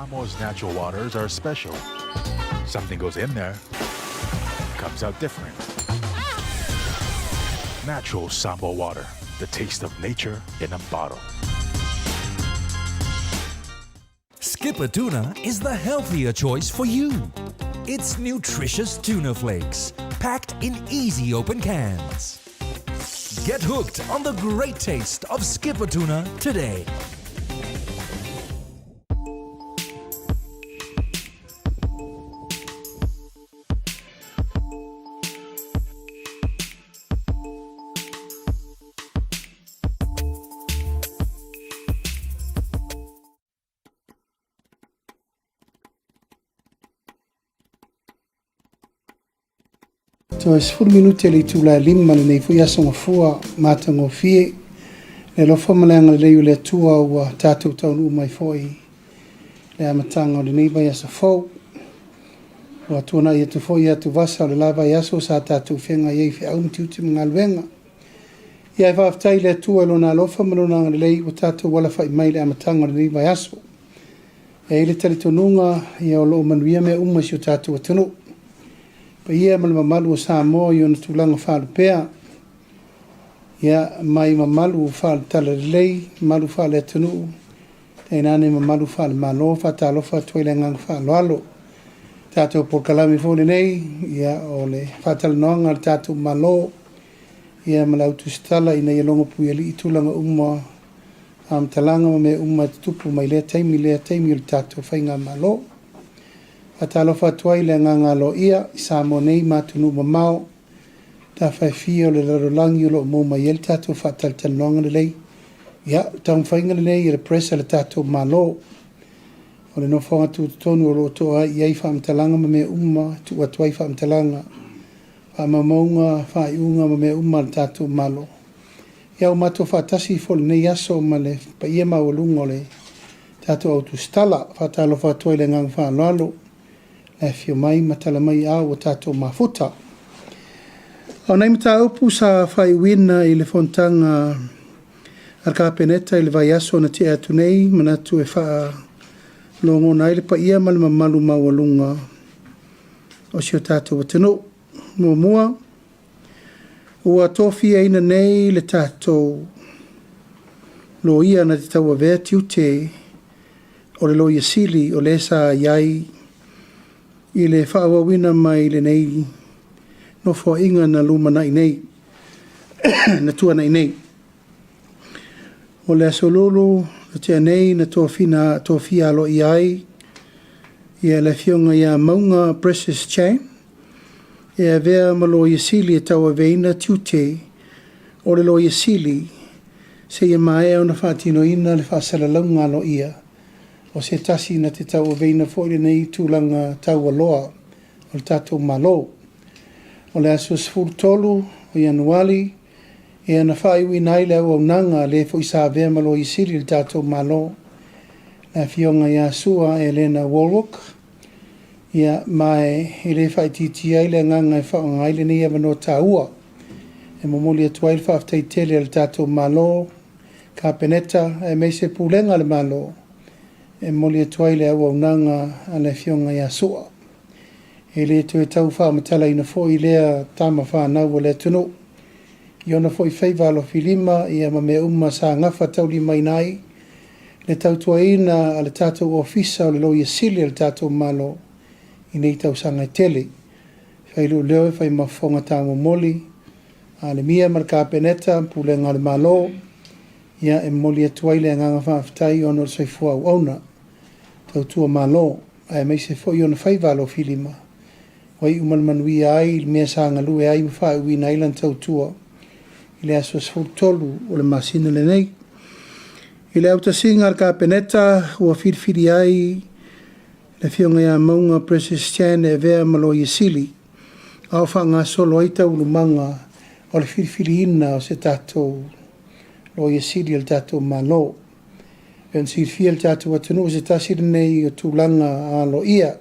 Samoa's natural waters are special. Something goes in there, comes out different. Natural Samoa water, the taste of nature in a bottle. Skippa Tuna is the healthier choice for you. It's nutritious tuna flakes, packed in easy open cans. Get hooked on the great taste of Skippa Tuna today. Toe 10 minute le itula e 5 lenei foi aso gafua matagofie. Le alofa ma le agalelei o le Atua ua tatou taunuu mai foi le amataga o lenei vaiaso fou. Ua tuanai atu foi atuvasa o le la vaiaso sa tatou feagai ai i feau ma tiute ma galuega. Ia e faafetai i le Atua i Lona alofa ma Lona agalelei ua tatou alafai mai i le amataga o lenei vaiaso. E i ai le talitonuga, ia o lo o manuia mea uma i si o tatou atunuu. Paia ma le mamalu o Samoa i ona tulaga faalupea, ia mai mamalu faale-talalelei, mamalu faale-atunuu, tainane mamalu faale-Malo, faatalofa atu ai le agaga faaaloalo. Tatou polokalame foi lenei, ia o le faatalanoaga a le tatou Malo, ia ma le autusitala ina ia logo puialii tulaga uma faamatalaga ma mea uma e tutupu mai lea taimi lea taimi o le tatou faigamalo. Faatalofa atu ai le agaga aloaia i Samoa nei ma atunuu mamao, tafa e fia o le lalolagi o lo o maua mai ai le tatou faatalatalanoaga lelei. Ia, o le taumafaiga lenei e le press a le tatou Malo. O le nofoaga tutotonu o lo o toa ai i ai faamatalaga ma mea uma e tuu atu ai faamatalaga, faamaumauga, faaiuga ma mea uma a le tatou Malo. Ia ua matou faatasi foi i lenei aso ma le paia maualuga o le tatou au tusitala. Faatalofa atu ai i le agaga faaaloalo le afifio mai ma tala mai a ua tatou mafuta. O nai mataupu sa faaiuina i le fonotaga a le Kapeneta i le vaiaso na tea atu nei, manatu e faalogona ai le paia ma le mamalu maualuga o si o tatou atunuu. Muamua, ua tofiaina nei le tatou loia na te tauavea tiute o le Loia Sili o lē sa i ai i le faaauauina mai lenei nofoaiga na lumanai nei, na tuanai nei. O le Aso Lulu na tea nei na tofina, tofia aloaia ai ia le Afioga ia Mauga Precious Chang e avea ma Loia Sili e tauaveina tiute o le Loia Sili seia maea ona faatinoina le faasalalauga aloaia o se tasi na te tauaveina foi lenei tulaga taualoa o le tatou Malo. O le aso 13 o Ianuari, ia na faaiuina ai le auaunaga a le foi sa avea ma Loia Sili i le tatou Malo, le Afioga ia Sua Elena Wallwork, ia ma e le faaitiitia ai le agaga e faaaoga ai lenei avanoa taua e momoli atu ai le faafetai tele a le tatou Malo, Kapeneta aemaise Pulega a le Malo e momoli atu ai le auaunaga a le Afioga ia Sua. E le toe tau faamatalaina foi lea tama fanau a le atunuu i ona foi faiva alofilima ia ma mea uma sa gafa taulimaina ai le tautuaina a le tatou Ofisa o le Loia Sili a le tatou Malo i nei tausaga e tele. Fai lou leo e fai ma fofoga taumomoli a le MIA ma le Kapeneta ma Pulega a le Malo, ia e momoli atu ai le agaga faafetai ona o le soifua auauna, tautua Malo, aemaise foi ona faiva alofilima ua iu ma le manuia ai i le mea sa galue ai ma faaiuina ai lana tautua i le aso 13 o le masina lenei. I le autasiga a le Kapeneta ua filifili ai le Afioga ia Mauga Precious Chan e avea ma Loia Sili a o faagasolo ai taualumaga o le filifiliina o se tatou Loia Sili a le tatou Malo. E pei ona silafia e le tatou atunuu o se tasi lenei o tulaga aloaia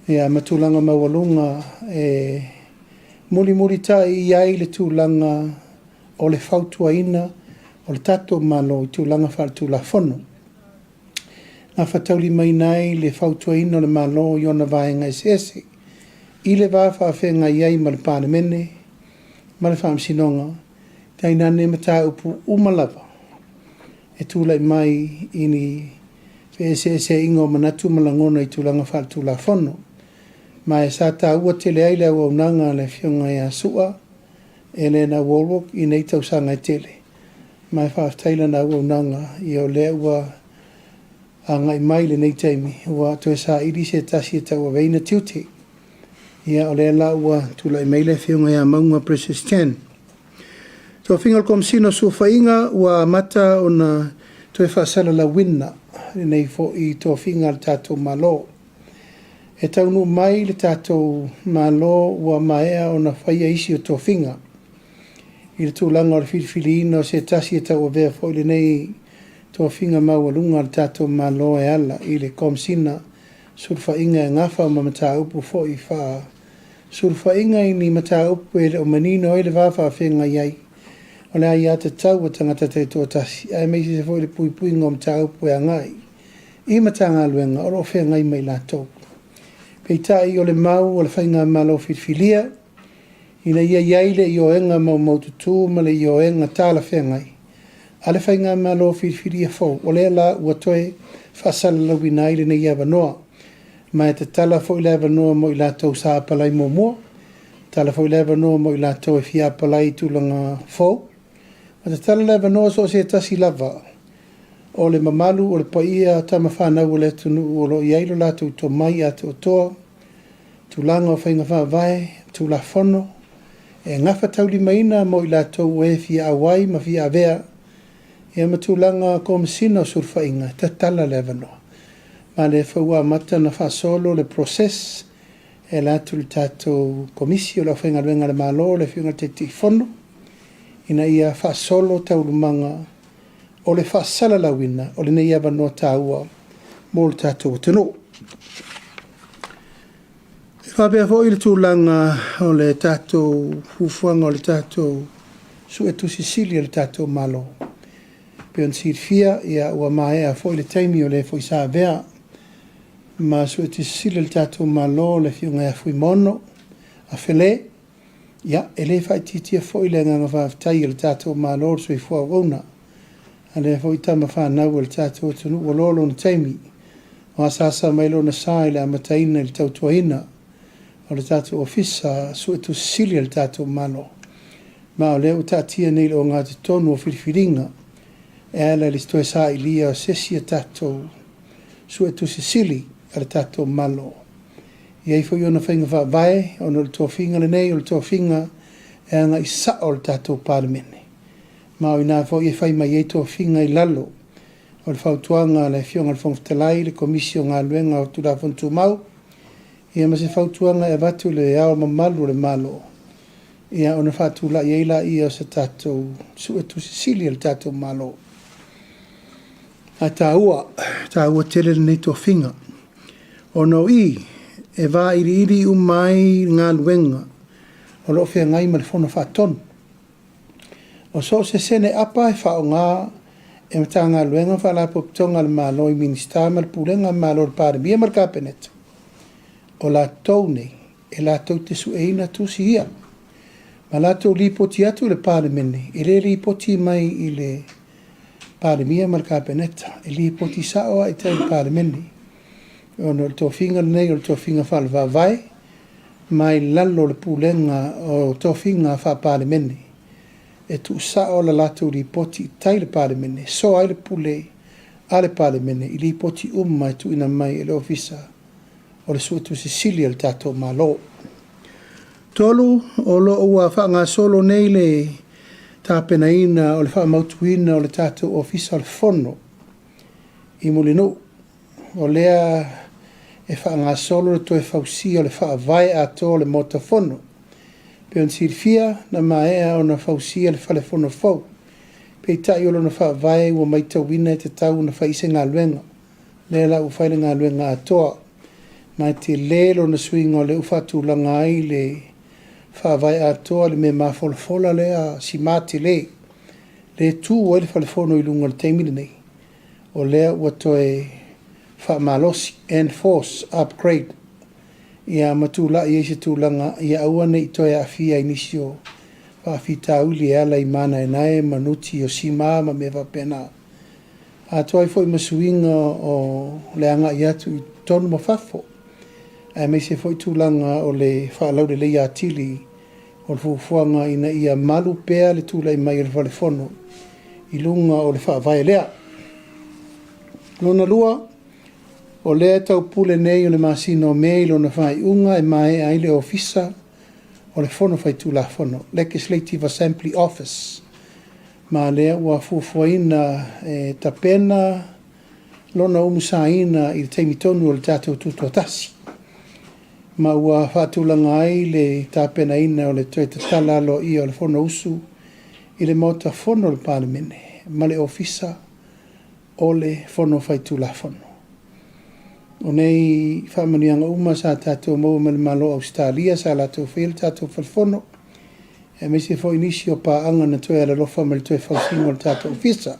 ia ma tulaga maualuga e mulimulitai i ai le tulaga o le fautuaina o le tatou Malo i tulaga faaletulafono. gafataulimaina ai le fautuaina o le Malo i ona vaega eseese i le va faafeagai ai ma le Palemene ma le Faamasinoga, tainane mataupu uma lava e tulai mai i ni feeseeseaiga o manatu ma lagona i tulaga faaletulafono. Ma e sa taua tele ai le auaunaga a le Afioga ia Su'a Elena Wallwork i nei tausaga e tele, ma e faafetai i lana auaunaga, ia o lea ua agai mai i lenei taimi ua toe saili se tasi e tauaveina tiute. Ia o lea la ua tulai mai le Afioga ia Mauga Precious Chan. Tofiga o le Komesina o Sulufaiga ua amata ona toe faasalalauina lenei foi tofiga a le tatou Malo. E taunuu mai le tatou Malo ua maea ona faia isi o tofiga i le tulaga o le filifiliina o se tasi e tauavea foi lenei tofiga maualuga a le tatou Malo e ala i le Komesina Sulufaiga e gafa ma mataupu foi faa sulufaiga i ni mataupu e le o manino ai le va faafeagai ai o le aiatatau a tagata taitoatasi aemaise foi le puipuiga o mataupu e agai i Matagaluega o lo o feagai ma i latou. Peitai o le mau o le Faigamalo filifilia, ina ia i ai le ioega maumaututu ma le ioega talafeagai a le Faigamalo filifilia fou, o lea la ua toe faasalalauina ai lenei avanoa. Ma e tatala foi le avanoa mo i latou sa apalai muamua, tatala foi le avanoa mo i latou e fia apalai i tulaga fou, ma tatala le avanoa so o se tasi lava o le mamalu o le paia tama fanau o le atunuu o lo o i ai lo latou tomai atoatoa, tulaga o faiga faavae, Tulafono, e gafataulimaina mo i latou o e fia auai ma fia avea ia ma tulaga Komesina o Sulufaiga, e tatala le avanoa. Ma lea foi ua amata ona faasolo le process e ala atu i le tatou Komisi o le Aufaigaluega a le Malo, le Afioga i le Taitaifono, ina ia faasolo taualumaga o le faasalalauina o lenei avanoa taua mo le tatou atunuu. E faapea foi le tulaga o le tatou fuafuaga o le tatou Suetusi Sili a le tatou Malo. E pei ona silafia, ia, ua maea foi le taimi o le foi sa avea ma Suetusi Sili a le tatou Malo, le Afioga ia Fuimaono Afele. Ia, e le faaitiitia foi le agaga faafetai a le tatou Malo i le soifua auauna a lea foi tama fanau a le tatou atunuu ua loa lona taimi o asaasa mai lona sa i le amataina i le tautuaina o le tatou Ofisa Suetusi Sili a le tatou Malo. Ma o lea ua taatia nei i le ogatotonu o filifiliga e ala i le toe sailia o se isi a tatou Suetusi Sili a le tatou Malo. E i ai foi ona faiga faavae ona o le tofiga lenei o le tofiga e agai sao i le tatou Palemene. Ma o i ina foi e fai mai ai tofiga i lalo o le fautuaga a le Afioga i le Fofoga Fetalai, le Komisi o Galuega o Tulafono Tumau, ia ma se fautuaga e avatu i le Ao Mamalu o le Malo, ia ona faatulai ai laia o se tatou Suetusi Sili a le tatou Malo. Ae taua, taua tele lenei tofiga, ona o i e vailiili uma ai galuega o lo o feagai ma le Fono Faatonu. O so o se sene apa e faaaoga e Matagaluega ma Faalapotopotoga a le Malo i Minisita ma le Pulega a le Malo, le Palemia ma le Kapeneta, o latou nei e latou te sueina tusi ia ma latou lipoti atu i le Palemene. E le lipoti mai i le Palemia ma le Kapeneta, e lipoti sao lava i tai i le Palemene, ona o le tofiga lenei o le tofiga faale-Faavae ma i lalo o le pulega o tofiga faa-Palemene. E tuusao la latou lipoti i tai i le Palemene, e soa ai le pule a le Palemene i lipoti uma e tuuina mai e le Ofisa o le Suetusi Sili a le tatou Malo. 3, o lo o ua faagasolo nei le tapenaina o le faamautuina o le tatou Ofisa o le Fono i Mulinuu. O lea e faagasolo le toe fausia o le faavae atoa o le Maota Fono. E pei ona silafia, na maea ona fausia le Fale Fono fou. Peitai o lona faavae ua matauina e tatau ona fai se galuega. Lea la ua fai le galuega atoa. Ma e tele lona suiga o lea ua faatulaga ai le faavae atoa i le mea mafolafola lea sima tele, lea e tu ai le Fale Fono i luga i le taimi lenei. O lea ua toe faamalosi, enforce, upgrade, ia ma tulai ai se tulaga ia aua ne i toe aafia i nisi o faafitauli e ala i manaenae ma nuti o sima ma mea faapena. Atoa ai foi ma suiga o le agai atu i totonu ma fafo, aemaise foi tulaga o le faalauleleia atili o le fuafuaga ina ia malu pea le tulai mai o le Fale Fono i luga o le Faavae lea. Lona lua, o lea e taupule nei o le masina o Me i lona faaiuga e maea ai le Ofisa o le Fono Faitulafono, Legislative Assembly Office, ma lea ua fuafuaina e tapena lona umusaina i le taimi tonu o le tatou Tutoatasi, ma ua faatulaga ai le tapenaina o le toe tatala aloaia o le Fonousu i le Maota Fono o le Palemene ma le Ofisa o le Fono Faitulafono. O nei faamanuiaga uma sa tatou maua mai le Malo o Ausetalia sa latou faia le tatou Fale Fono, aemaise foi nisi o paaga na toe alalofa mai i le toe fausiga o le tatou Ofisa.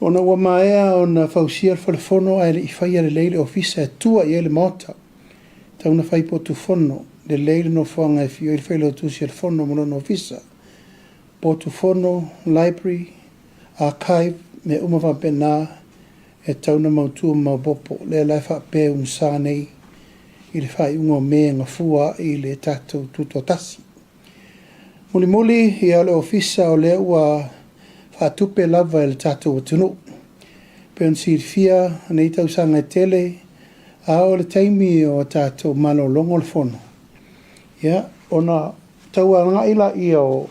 Ona ua maea ona fausia le Fale Fono ae le i faia lelei le Ofisa e tua i ai le Maota, e tatau ona fai potu fono, lelei le nofoaga e afio ai le Failautusi o le Fono ma lona Ofisa, potu fono, library, archive, mea uma faapena e tatau ona mautu ma maopoopo. O lea la e faapea e umusa nei i le faaiuga o Me e gafua ai le tatou Tutoatasi. Mulimuli, ia o le Ofisa o lea ua faatupe lava e le tatou atunuu. E pei ona silafia nei tausaga e tele, a oo i le taimi o tatou malologa o le Fono, ia, ona tau agai lea o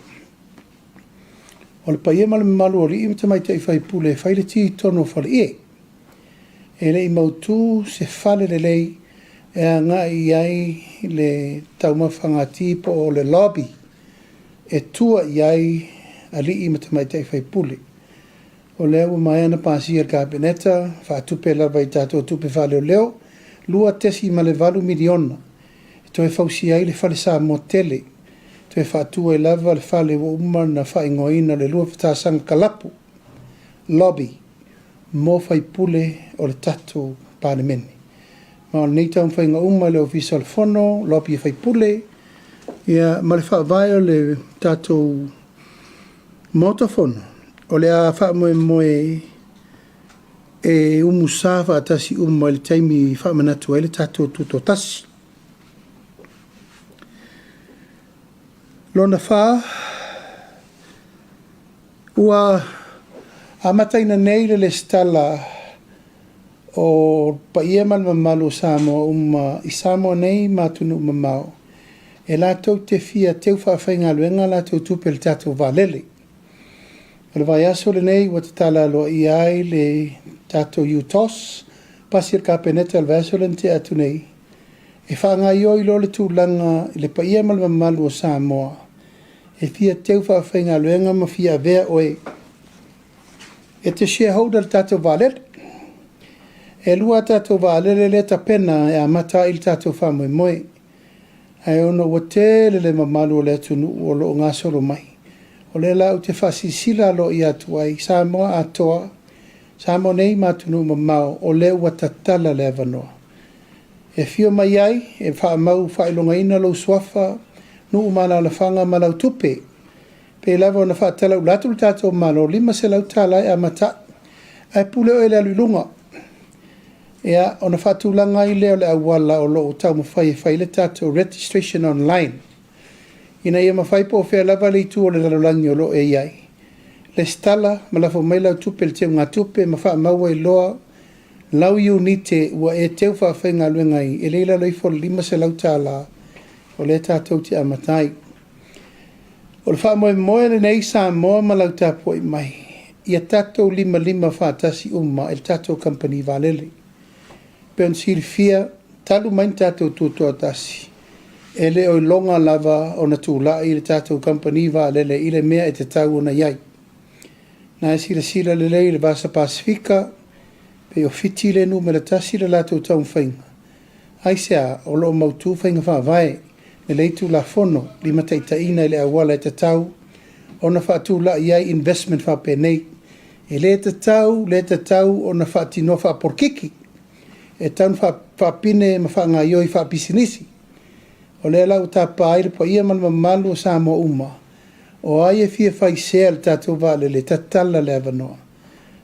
le paia ma le mamalu o alii ma tamaitai faipule e fai le ti i totonu o faleie. E le i mautu se fale lelei e agai i ai le taumafaga ti po o le lobby e tua i ai alii ma tamaitai faipule. O lea ua maea ona pasia e le Kapeneta, faatupe lava i tatou tupe faaleoleo, $2.8 miliona e toe fausia ai le fale Samoa tele, toe faatu ai lava le fale ua uma ona faaigoaina o le Luafatasaga Kalapu, Lobby, mo faipule o le tatou Palemene. Ma o lenei taumafaiga uma i le Ofisa o le Fono, lobby a faipule, ia, ma le faavae o le tatou Maota Fono, o le a faamoemoe e umusa faatasi uma i le taimi i faamanatu ai le tatou Tutoatasi. Lona fa, ua amataina nei le lesitala o paia ma le mamalu o Samoa uma i Samoa nei ma atunuu mamao e latou te fia teu faafaigaluega a latou tupe i le tatou vaalele. O le vaiaso lenei ua tatala aloaia ai le tatou UTOS, pasi a le Kapeneta i le vaiaso lea na tea atu nei, e faagaoioi loa le tulaga i le paia ma le mamalu o Samoa e fia teu faafaigaluega ma fia avea oe e te shareholder i le tatou vaalele. E lua a tatou vaalele lea e tapena e amata ai le tatou faamoemoe. Ae ona ua tele le mamalu o le atunuu o lo o gasolo mai, o lea la ou te faasilasila aloaia atu ai, Samoa atoa, Samoa nei ma atunuu mamao, o lea ua tatala le avanoa. E afio mai ai, e faamau faailogaina lou suafa, nuu ma alaalafaga ma lau tupe. Pei lava ona faatalaula atu le tatou Malo, $500 e amata ai, ae pule oe i le alu i luga. Ia, ona faatulaga ai lea o le auala o lo o taumafai e fai ai le tatou registration online, ina ia mafai po o fea lava le itu o le lalolagi o lo o e i ai, lesitala ma lafo mai lau tupe i le teugatupe ma faamau ai loa lau iunite ua e teu faafaigaluega ai, e le i lalo ifo o le $500 o lea tatou te amata ai. O le faamoemoe lenei Samoa ma lau tapuai mai, ia tatou limalima faatasi uma i le tatou kamupani vaalele. E pei ona silafia, talu mai na tatou tutoatasi, e le o iloga lava ona tulai le tatou kamupani vaalele i le mea e tatau ona i ai. Na e silasila lelei i le Vasa Pasefika, pei o Fiti le numera tasi i le latou taumafaiga, Aisea? O lo o mautu faiga faavae, lelei tulafono, limataitaiina i le auala e tatau ona faatulai ai investment faapenei. E le tatau, le tatau ona faatinoa faapolokiki. E tatau ona faapine ma faagaoioi faapisinisi. O lea la ua tapa ai le paia ma le mamalu o Samoa uma, o ai e fia fai sea i le tatou vaalele, tatala le avanoa.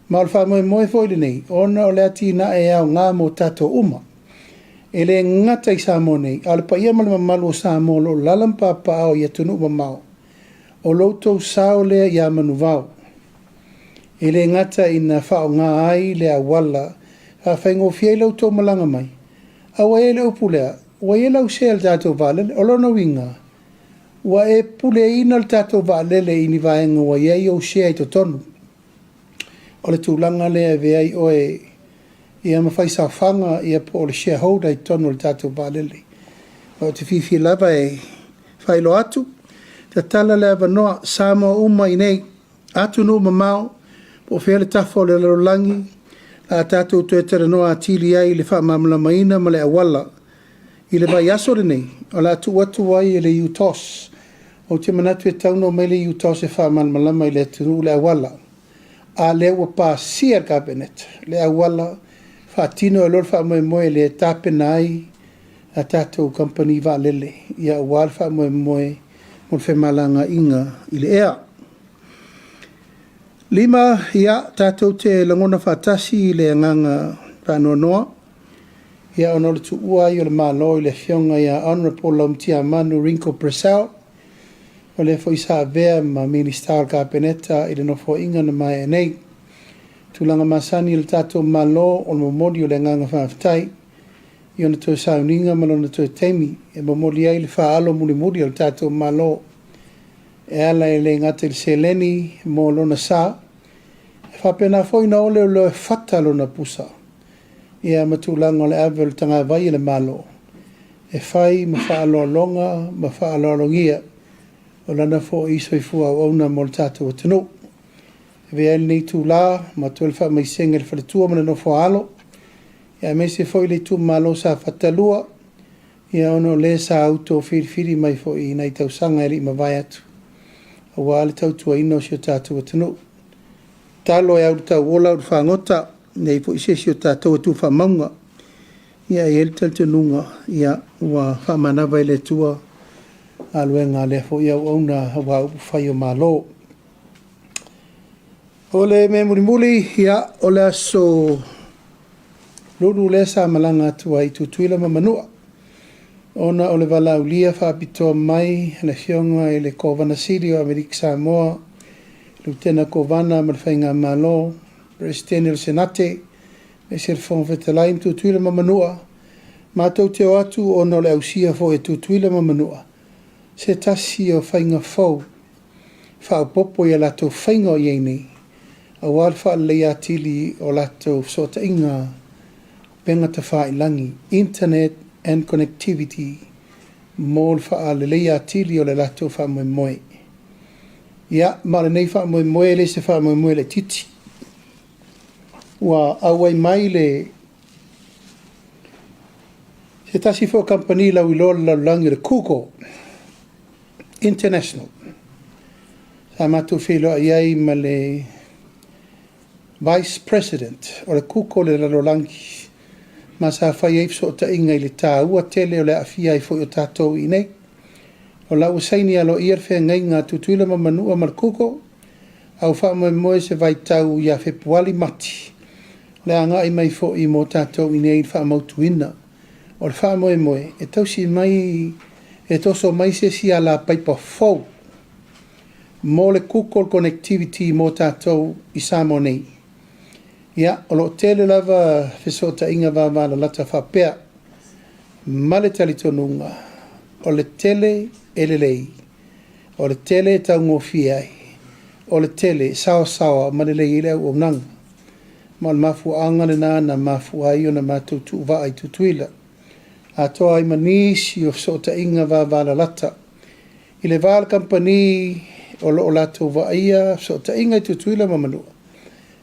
Ma o le faamoemoe foi lenei, ona o le atinae e aoga mo tatou uma. E le gata i Samoa nei, a o le paia ma le mamalu o Samoa o lo o alaala ma papaaao i atunuu mamao, o lo outou sao lea ia Manuvao. E le gata ina faaaoga ai le auala e faafaigofie ai lo outou malaga mai, a ua i ai le upu lea, ua i ai lau sea i le tatou vaalele. O lona uiga, ua e puleaina le tatou vaalele i ni vaega ua i ai ou sea i totonu. O le tulaga lea e avea ai oe ia ma faisaofaga ia po o le shareholder i totonu o le tatou vaalele. Ou te fiafia lava e faailoa atu, tatala le avanoa, Samoa uma i inei, atunuu mamao, po o fea le tafa o le lalolagi, o le a tatou toe talanoa atili ai i le faamalamalamaina ma le auala. I le vaiaso lenei, o le a tuu atu ai e le UTOS. Ou te manatu e tatau ona omai le UTOS e faamalamalama i le atunuu le auala, a lea ua pasia e le Kapeneta le auala faatino ai loa le faamoemoe lea e tapena ai a tatou kamupani vaalele aua le faamoemoe mo le femalagaaiga i le ea. 5, ia, tatou te lagona faatasi i le agaga faanoanoa, ia, ona o le tuua ai o le Malo i le Afioga ia Honourable Laumatiamanu Ringo Purcell, o lea foi sa avea ma Minisita o le Kapeneta i le Nofoaiga na maea nei. Tulaga masani o le tatou Malo, o le momoli o le agaga faafetai i ona toe sauniga ma lona toe taimi e momoli ai le faaalo mulimuli o le tatou Malo e ala e le gata i le seleni mo lona sa, e faapena foi ona oleoleo fata lona pusa ia ma tulaga o le ave o le tagavai e le Malo e fai ma faaaloaloga ma faaaloalogia o lana foi soifua auauna mo le tatou atunuu. E avea ai lenei itula ma toe le faamaisega i le faletua ma le nofo-a-alo, aemaise foi le itumalo Safata 2, ia ona o le sa outou filifili mai foi i nai tausaga e le i mavae atu, aua le tautuaina o si o tatou atunuu. Tatalo e au i le tauola au i le fagota, e leai foi se isi o tatou e tu faamauga. Ia e i ai le talitonuga, ia, ua faamanava e le Atua galuega a lea foi auauna aua upufai o Malo. O le mea mulimuli, ia, o le aso Lulu lea sa malaga atu ai i Tutuila ma Manua, ona o le valaaulia faapitoa mai a le Afioga i le Kovana Sili o Amerika Samoa, Lutena Kovana ma le Faigamalo, Peresetene o le Senate, aemaise le Fofoga Fetalai ma Tutuila ma Manua, matou te o atu ona o le ausia foi e Tutuila ma Manua se tasi o faiga fou faaopoopo i a latou faiga o i ai nei, aua le faaleleia atili o latou fesootaiga upega tafailagi, internet and connectivity, mo le faaleleia atili o le latou faamoemoe. Ia, ma o lenei faamoemoe e le se faamoemoe laitiiti. Ua auai mai le se tasi foi o kamupani lauiloa o le lalolagi o le Google International. Sa matou feiloai ai ma le Vice President o le Google i le lalolagi, ma sa fai ai fesootaiga i le taua tele o le aafia ai foi o tatou i inei. O la ua saini aloaia le feagaiga a Tutuila ma Manua ma le Google, a ua faamoemoe se vaitau ia Fepuali Mati o le agai mai foi mo tatou i inei i le faamautuina o le faamoemoe e tausi mai e toso mai se isi alapaipa fou mo le Google Connectivity mo tatou i Samoa nei. Ia, o lo o tele lava fesootaiga vavalalata faapea, ma le talitonuga, o le tele e lelei, o le tele e taugofie ai, o le tele e saoasaoa ma lelei ai le auaunaga. Ma o le mafuaaga lena na mafua ai ona matou tuuvaa i Tutuila, atoa ai ma nisi o fesootaiga vavalalata i le va o le kamupani o lo o latou vaaia fesootaiga i Tutuila ma Manua,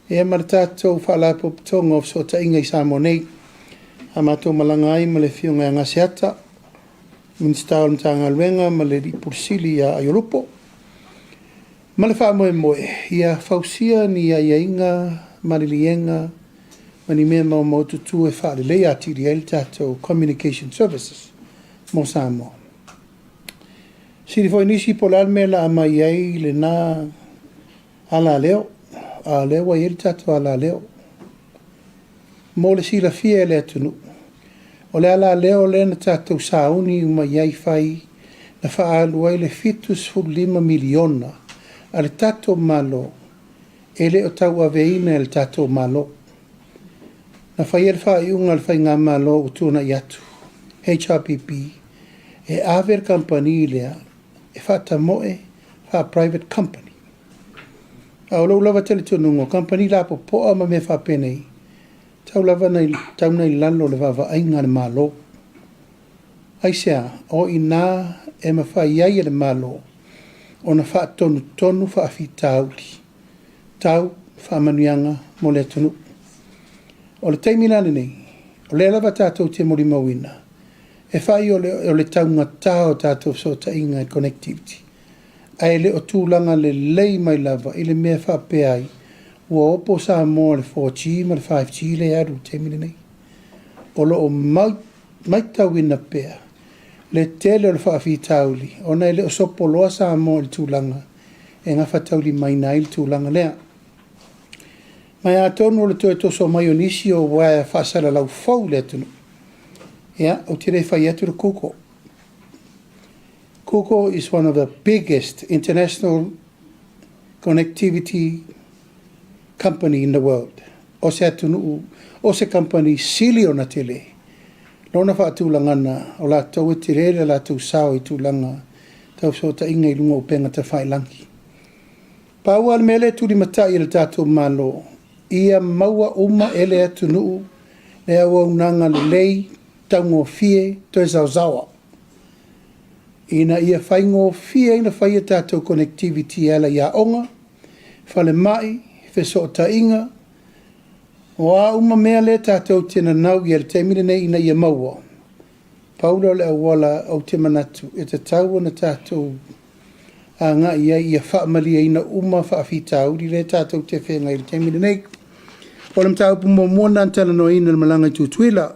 ia ma le tatou Faalapotopotoga o Fesootaiga i Samoa nei. A matou malaga ai ma le Afioga ia Gaseata, Minisita o le Matagaluega ma le Alii Pule Sili ia Aiolupo. Ma le faamoemoe, ia fausia ni aiaiga, maliliega ma ni mea maumaututu e faaleleia atili ai le tatou communication services mo Samoa. Sili foi nisi po o le a le mea o le a aumai ai lena alaleo, a o lea ua i ai le tatou alaleo. Mo le silafia e le atunuu, o le alaleo lea na tatou sauni uma i ai fai na faaalu ai le $75 miliona a le tatou Malo e le o tauaveina e le tatou Malo. Na faia le faaiuga a le Faigamalo ua tuanai atu, HRPP, e ave le kamupani lea e faatamoe faa-private company. A o lou lava talitonuga, o kamupani lapopoa ma mea faapenei, tau lava na tau na i lalo o le vaavaaiga a le Malo. Aisea? O i ina e mafai ai e le Malo ona faatonutonu faafitauli tau faamanuiaga mo le atunuu. O le taimi la lenei, o lea lava tatou te molimauina, e fai o le, o le taugata o tatou fesootaiga i connectivity, ae le o tulaga lelei mai lava i le mea e faapea ai, ua opo Samoa i le 4G ma le 5G lea e alu i le taimi lenei. O lo o matauina pea le tele o le faafitauli ona e le o sopoloa Samoa i le tulaga e gafataulimaina ai le tulaga lea. Ma e atonu o le toe toso mai o nisi o uaea faasalalau fou i le atunuu, ia, ou te le fai atu le Google. Google is one of the biggest international connectivity company in the world. O se atunuu, o se kamupani sili ona tele lona faatulagana, o latou e tele le latou sao i tulaga tau fesootaiga i luga o upega tafailagi. Pau lava le mea lea e tulimatai e le tatou Malo, ia maua uma e le atunuu le auaunaga lelei, taugofie, toe saosaoa, ina ia faigofie ai ona fai a tatou connectivity e ala i aoga, falemai, fesootaiga, o a uma mea lea tatou te nanau i ai i le taimi lenei ina ia maua. Pau lea o le auala ou te manatu e tatau ona tatou agai i ai ia faamalieina uma faafitauli lea tatou te feagai i le taimi lenei. O le mataupu muamua lena na talanoaina i le malaga i Tutuila,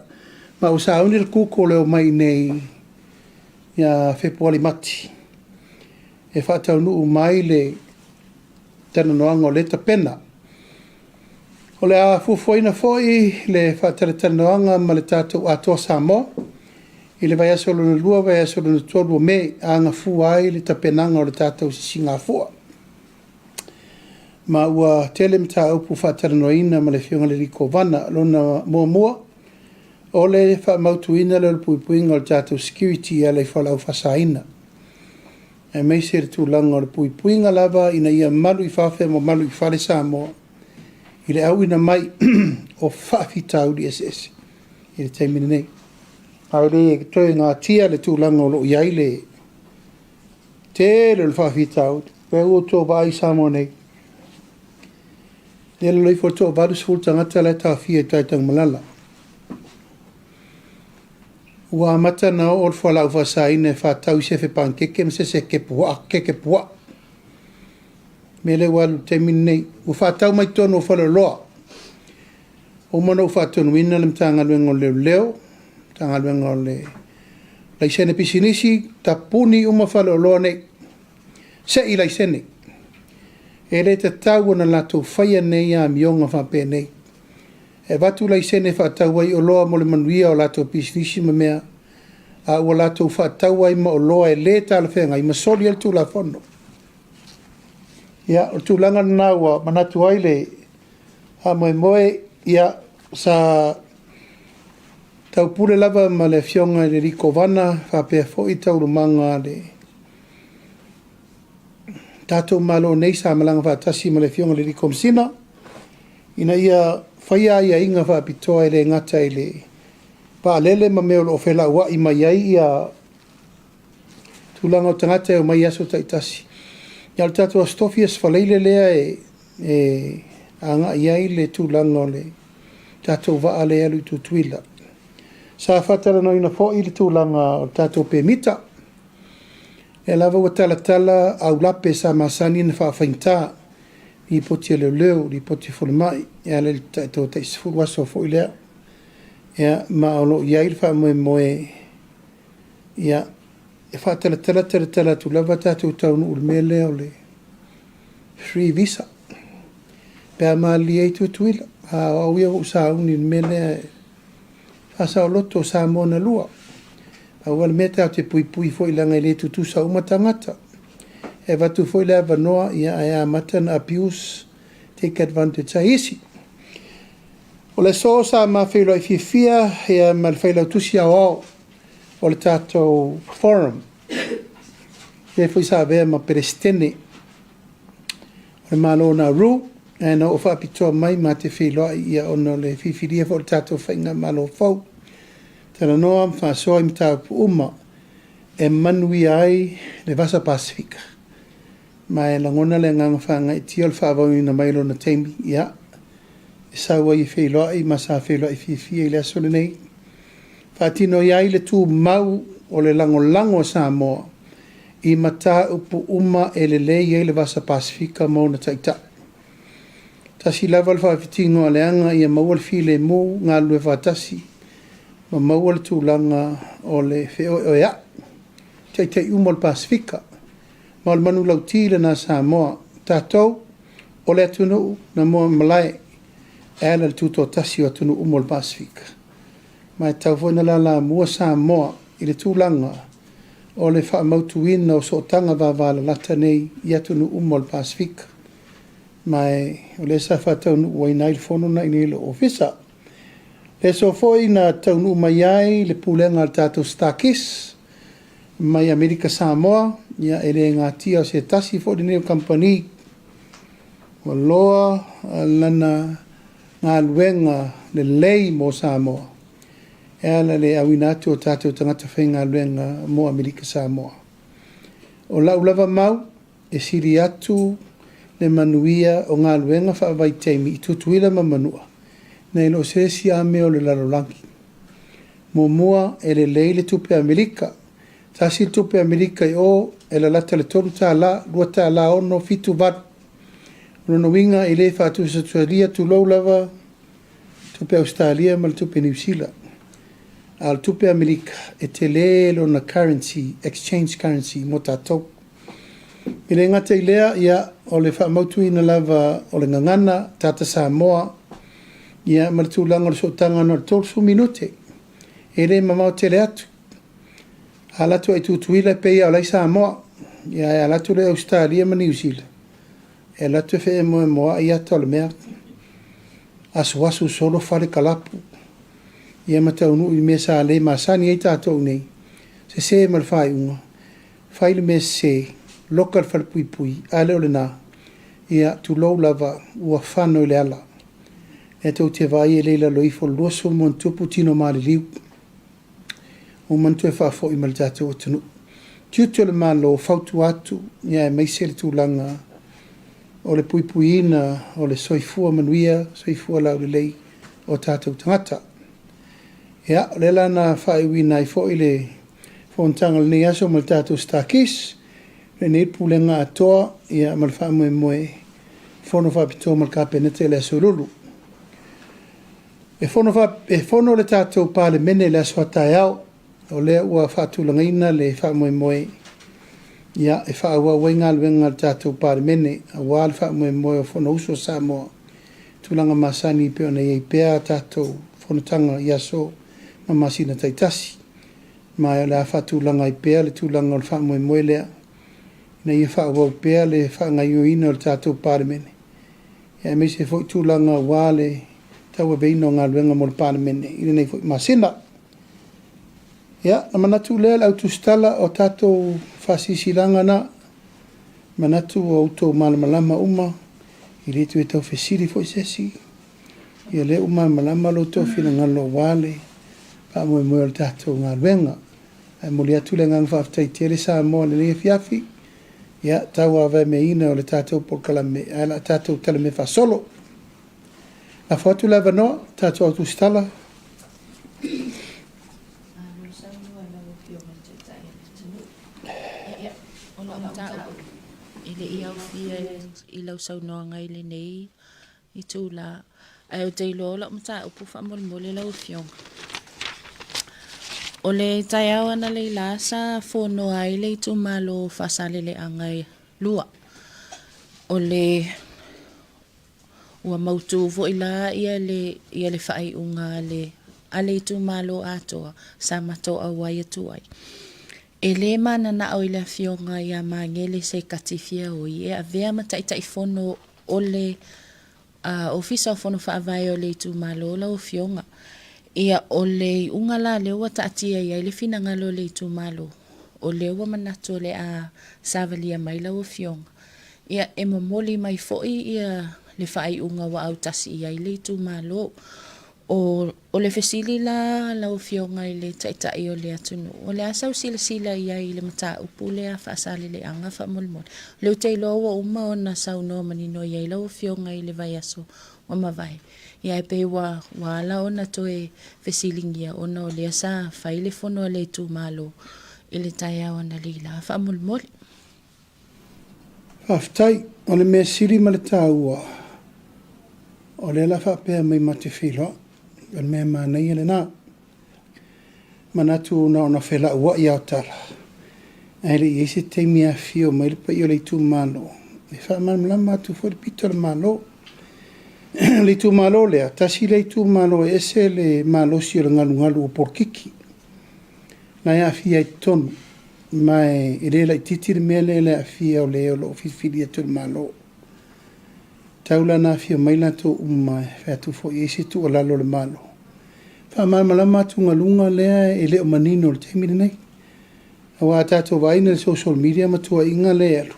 ma ua sauni le Google e omai i inei ia Fepuari Mati e faataunuu mai le talanoaga o lea e tapena. O le a fuafuaina foi le faatalatalanoaga ma le tatou Atoa Samoa i le vaiaso lona lua, vaiaso lona tolu o Me, agafua ai le tapenaga o le tatou sisigafua. Ma ua tele mataupu faatalanoaina ma le Afioga i le alii Kovana. Lona muamua, o le faamautuina lea o le puipuiga o le tatou security e ala i fualaau faasaina, aemaise le tulaga o le puipuiga lava ina ia malu i fafo ma malu i fale Samoa i le auina mai o faafitauli eseese i le taimi lenei. Ae le toe natia le tulaga o lo o i ai le tele o le faafitauli. Lea ua outou vaai i Samoa nei, i lalo ifo o le toa-80 tagata la e taofia i tai Tanumalala. Ua amata ona oo le fualaau faasaina e faatau i sefe panekeke ma se isi puaa, keke puaa. Mea lea ua alu i le taimi lenei. Ua faatau mai totonu o faleoloa. Ua uma ona ou faatonuina le Matagaluega o Leoleo, Matagaluega o le Laisene Pisinisi, tapuni uma faleoloa nei, se i laisene. E le tatau ona latou faia nei amioga faapenei. E avatu laisene e faatau ai oloa mo le manuia o latou pisinisi ma mea, a ua latou faatau ai ma oloa e le talafeagai ma soli ai le Tulafono. Ia, o le tulaga lena ua manatu ai le faamoemoe, ia, sa taupule lava ma le Afioga i le alii Kovana faapea foi taualumaga a le tatou Malo nei sa malaga faatasi ma le Afioga i le alii Komesina ina ia faia aiaiga faapitoa e le gata i le vaalele ma mea o lo o felauai mai ai ia tulaga o tagata e omai i aso taitasi. Ia o le tatou Aso Tofi, Aso Faraile lea e e agai ai le tulaga o le tatou vaa lea e alu i Tutuila. Sa faatalanoaina foi le tulaga o le tatou pemita. Lea lava ua talatala aulape sa masani ona faafaigata, lipoti a leoleo, lipoti a folemai, e ala i le tai 10 aso foi lea. Ia, ma o lo o i ai le faamoemoe, ia, e faatalatala talatala atu lava tatou taunuu i le mea lea o le free visa. Pe a malilie ai Tutuila, a o au ia ua ou sauni i le mea lea e faasaoloto o Samoa na lua. Pau lava le mea tatou te puipui foi leaga e le tutusa uma tagata. E avatu foi le avanoa, ia ae amata ona abuse, take advantage ai isi. O le aso sa ma feiloai fiafia ia ma le Failautusi Aoao o le tatou Forum, lea foi sa avea ma Peresetene o le Malo o Nauru, ae na oo faapitoa mai ma te feiloai ia ona o le filifilia foi o le tatou faigamalo fou. Talanoa ma faasoa i mataupu uma e manuia ai le Vasa Pasefika. Ma e lagona le agaga faagaeetia o le faaavauina mai o lona taimi, ia, e sau ai e feiloai ma sa feiloai fiafia i le aso lenei. Faatino ai le tumau o le lagolago a Samoa i mataupu uma e lelei ai le Vasa Pasefika ma ona taitai. Tasi lava le faafitiga o aleaga ia maua le filemu, galulue faatasi ma maua le tulaga o le feoeoea'i, taitai uma o le Pasefika. Ma o le manulauti lena a Samoa, tatou o le atunuu na muamalae e ala i le tutoatasi o atunuu uma o le Pasefika. Ma e tatau foi ona lalamua Samoa i le tulaga o le faamautuina o sootaga vavalalata nei i atunuu uma o le Pasefika. Ma o lea sa faataunuuina ai le fono lena i inei i lou ofisa. Le aso foi na taunuu mai ai le pulega a le tatou StarKiss mai Amerika Samoa, ia e le gatia o se tasi foi lenei o kamupani ua loa lana galuega lelei mo Samoa e ala i le auina atu o tatou tagata faigaluega mo Amerika Samoa. O lau lava mau, e sili atu le manuia o galuega faavaitaimi i Tutuila ma Manua nai lo se isi lava mea o le lalolagi. Muamua, e lelei le tupe Amerika. Tasi le tupe Amerika i o e lalata le $3, $2.6, 7, 8. O lona uiga e le faatusatusalia, tulou lava, tupe Ausetalia ma le tupe Niu Sila. A o le tupe Amerika, e tele lona currency, exchange currency mo tatou. E le gata i lea, ia, o le faamautuina lava o le gagana, Tata Samoa, ia, ma le tulaga o le sootaga na o le 30 minute. E le mamao tele atu. A alu atu ai i Tutuila e pei lava o la e i Samoa. Ia, ae alu atu loa i Ausetalia ma Niu Sila, e alu atu e feemoemoai ata o le mea, asuasu solo fale kalapu, ia ma taunuu i mea sa le masani ai tatou nei, sese ma le faaiuga, fai le mea sese, loka le falepuipui, a le o lena, ia, tulou lava, ua fano i le ala. Lea tou te vaai e le i lalo ifo o le 20 ma ona tupu tino maliliu. Ua uma ona toe faafoi mai le tatou atunuu. Tiute o le Malo, fautua atu, ia aemaise le tulaga o le puipuiina o le soifua manuia, soifua laulelei o tatou tagata. Ia, o lea la na faaiuina ai foi le fonotaga o lenei aso ma le tatou StarKiss, lenei pulega atoa, ia, ma le faamoemoe fono faapitoa ma le Kapeneta i le aso Lulu. E fono, e fono le tatou Palemene i le aso a taeao, o lea ua faatulagaina le faamoemoe, ia, e faaauau ai galuega a le tatou Palemene, aua le faamoemoe o Fonousu a Samoa, tulaga masani e pei ona i ai pea a tatou fonotaga i aso ma masina taitasi. Ma o le a faatulaga ai pea le tulaga o le faamoemoe lea, ina ia faaauau pea le faagaoioiina o le tatou Palemene, ia aemaise foi tulaga aua le tauaveina o galuega mo le Palemene i lenei foi masina. Ia, na manatu lea le au tusitala o tatou faasilasilaga na, manatu ua outou malamalama uma, e le toe tau fesili foi se isi, ia lea ua malamalama lo outou finagalo aua le faamoemoe o le tatou galuega. Ae momoli atu le agaga faafetai tele Samoa i lenei afiafi, ia tauavameaina o le tatou polokalame, ae o le a tatou talamea faasolo. Lafo atu le avanoa, tatou au tusitala. Malo saunoa i lau Afioga i le Taitai o le atunuu. Ia, O lau mataupu, e le i aofia i lau saunoaga i lenei itula, ae ou te iloa o lau mataupu faamolemole lau Afioga. O le taeao analeila sa fonoa ai le itumalo o Faasaleleaga 2. O le Ua mautu foi la ia le ia le faaiuga a le a le itumalo atoa sa matou auai atu ai. E le mananao i le Afioga ia Magele Sekati Fiaoi e avea ma Taitaifono o le Ofisa o Fono Faavae o le itumalo lau Afioga. Ia o le iuga la lea ua taatia i ai le finagalo o le itumalo, o lea ua manatu o le a savalia mai lau Afioga. Ia, e momoli mai foi ia le faaiuga ua autasi i ai le itumalo. O, o le fesili la lau Afioga i le Taitai o le atunuu, o le a sau silasila i ai i le mataupu lea faasaleleaga faamolemole? O lea ou te iloa ua uma ona saunoa manino i ai lau Afioga i le vaiaso ua mavae. Ia ae pei ua, ua ala ona toe fesiligia ona o lea sa fai le fono a le itumalo i le taeao analeila faamolemole. Faafetai. O le mea sili ma le taua, o lea la faapea mai ma te feiloai. O le mea manaia lena. Manatu na ona felauai lava o tala, ae le i i ai se taimi e afifio mai le paia o le itumalo e faamalamalama atu foi le pito o le Malo. O le itumalo lea, tasi lea itumalo e ese le malosi o le galugalu o polokiki. Na e aafia ai totonu. Ma e le laitiiti le mea lea i le aafia o le o lo o filifili atu e le Malo. Tau la na afio mai latou uma e fai atu foi i ai se tuualalo a le Malo. Faamalamalama atugaluga lea e le o manino i le taimi lenei. Aua a tatou vaai i le social media ma tuuaiga lea e alu,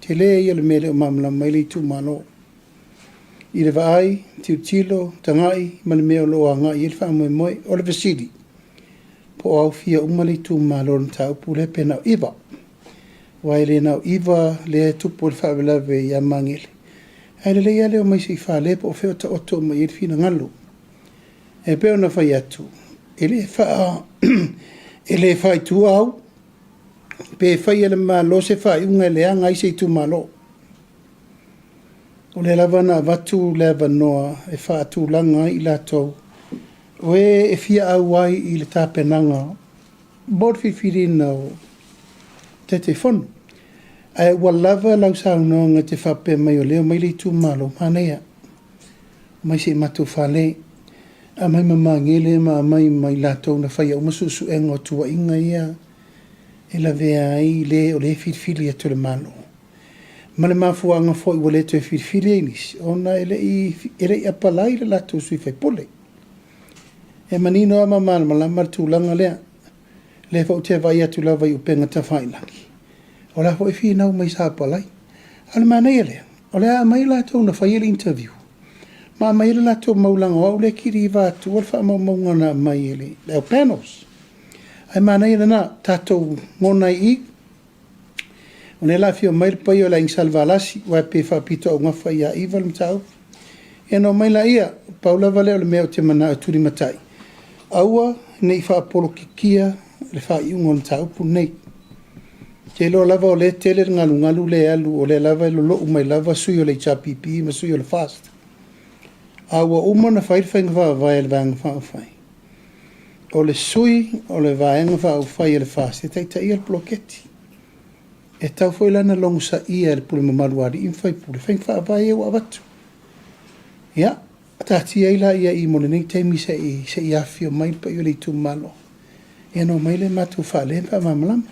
tele ia o le mea e le o malamalama ai le itumalo. I le vaai, tilotilo, tagai ma le mea o lo o agai i ai le faamoemoe. O le fesili, po o aofia uma le itumalo i le mataupu lea pe na o Iva. Aua e le na o Iva lea e tupu ai le faalavelave ia Magele, ae lelei lava le omai se i fale po o fea o taoto uma i ai le finagalo. E pei ona fai atu, e le faa e le faaituau pe fai e le Malo se faaiuga e leaga ai se itumalo. O lea lava na avatu le avanoa e faatulaga ai i latou o e e fia auai i le tapenaga mo le filifiliina o Taitaifono. Ae ua lava lau saunoaga e te faapea mai o lea e omai le itumalo, manaia, omai se i matou fale, aumai ma Magele ma aumai ma i latou na faia uma suesuega o tuuaiga ia e lavea ai le o lea e filifili atu e le Malo. Ma le mafuaaga foi ua le toe filifili ai nisi, ona e le i, e le i apalai le latou sui faipule. E manino lava ma malamalama le tulaga lea. O lea foi ou te vaai atu lava i upega tafailagi, o la foi e finau mai sa apalai. A o le manaia lea, o le a aumai latou na faia le interview, ma aumai ai le latou mau leaga o au lea e kiliva atua le faamaumauga na aumai e le, le au panels. Ae manaia lena, tatou gona i i, O lea la afio mai le paia o le Aiga Salevalasi, aua e pei e faapitoaugafa ia Iva le mataupu. Ia ona omai laia, pau lava lea o le mea ou te manao e tulimatai, aua ne i faapolokikia le faaiuga o le mataupu lenei. Ou te iloa lava o lea e tele le galugalu lea e alu, o lea lava e lolou mai lava sui o le HRPP ma sui o le FAST. A ua uma ona fai le faiga faavae a le Vaega Faaupufai, O le sui o le Vaega Faaupufai a le FAST e taitaia le poloketi. E tatau foi la ona logosaia e le pule mamalu a alii ma faipule faiga faavae ia ua avatu. Ia, taatia ai laia i mo lenei taimi se i se i afifio mai le paia o le itumalo, ia ona omai lea matou faalē ma faamalamalama.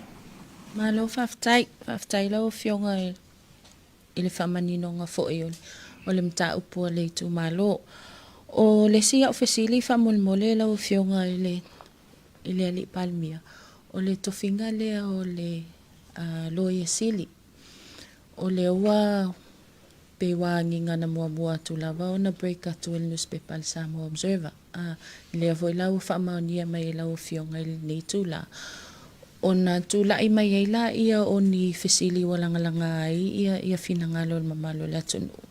Malo faafetai. Faafetai lau Afioga i i le faamaninoga foi o le mataupu a le itumalo. O le isi au fesili faamolemole lau Afioga i le i le Alii Palemia, o le tofiga lea o le Loia Sili. O lea ua pei ua agiga na muamua atu lava ona break atu e le nusipepa a le Samoa Observer. A, lea foi la ua faamaonia mai e lau Afioga i lenei itula, ona tulai mai ai laia o ni fesili ua lagalaga ai ia finagalo o le mamalu o le atunuu,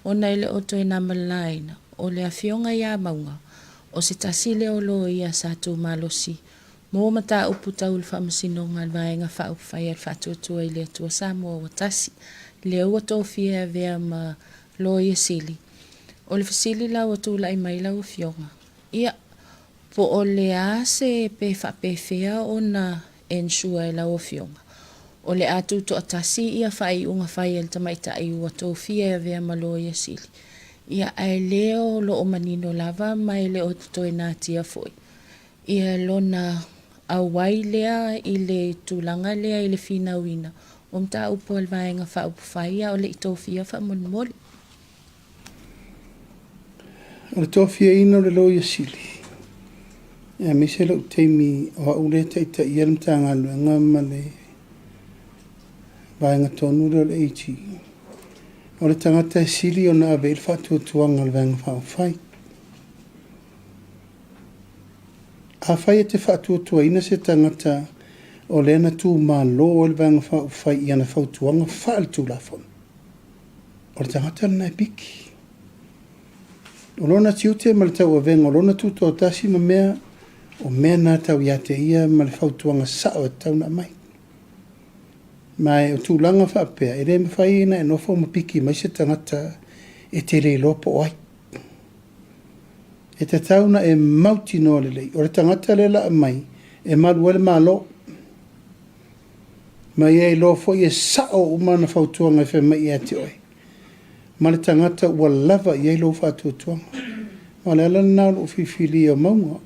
ona e le o toe na malalaina, o le Afioga ia Mauga, o se tasi lea o loia sa tu malosi. Mo mataupu tau i le Faamasinoga a le Vaega Faaupufai a le Faatuatua i le Atua Samoa ua tasi, lea ua tofia e avea ma Loia Sili. O le fesili la ua tulai mai lau Afioga, ia, po o le a se pe faapefea ona ensure e lau Afioga, o le a tutoatasi ia faaiuga fai a le tamaitai ua tofia e avea ma Loia Sili, ia, ae le o lo o manino lava ma e le o toe natia foi ia lona auai lea i le tulaga lea i le finauina o mataupu a le Vaega Faaupufai a o le i tofia faamolemole. O le tofiaina o le Loia Sili, aemaise lou taimi o au lea e taitaia le Matagaluega ma le vaega tonu lea o le AG, o le tagata e sili ona ave i ai le faatuatuaga a le Vaega Faaupufai. Afai e te faatuatuaina se tagata o lea na tumalo ai le Vaega Faaupufai i ana fautuaga faaletulafono, o le tagata lena e piki. O lona tiute ma le tauavega o lona tutoatasi ma mea, o mea na tau ia te ia ma le fautuaga sao e tatau ona aumai. Ma o tulaga faapea, e le mafai ona e nofo ma piki mai se tagata e te le iloa po o ai. E tatau ona e mautinoa lelei, o le tagata lea la aumai e malu ai le Malo. Ma ia iloa foi e sao uma ana fautuaga e fai mai ia te oe, ma le tagata ua lava i ai lou faatuatuaga. Ma o le ala lena o lou filifilia o Mauga.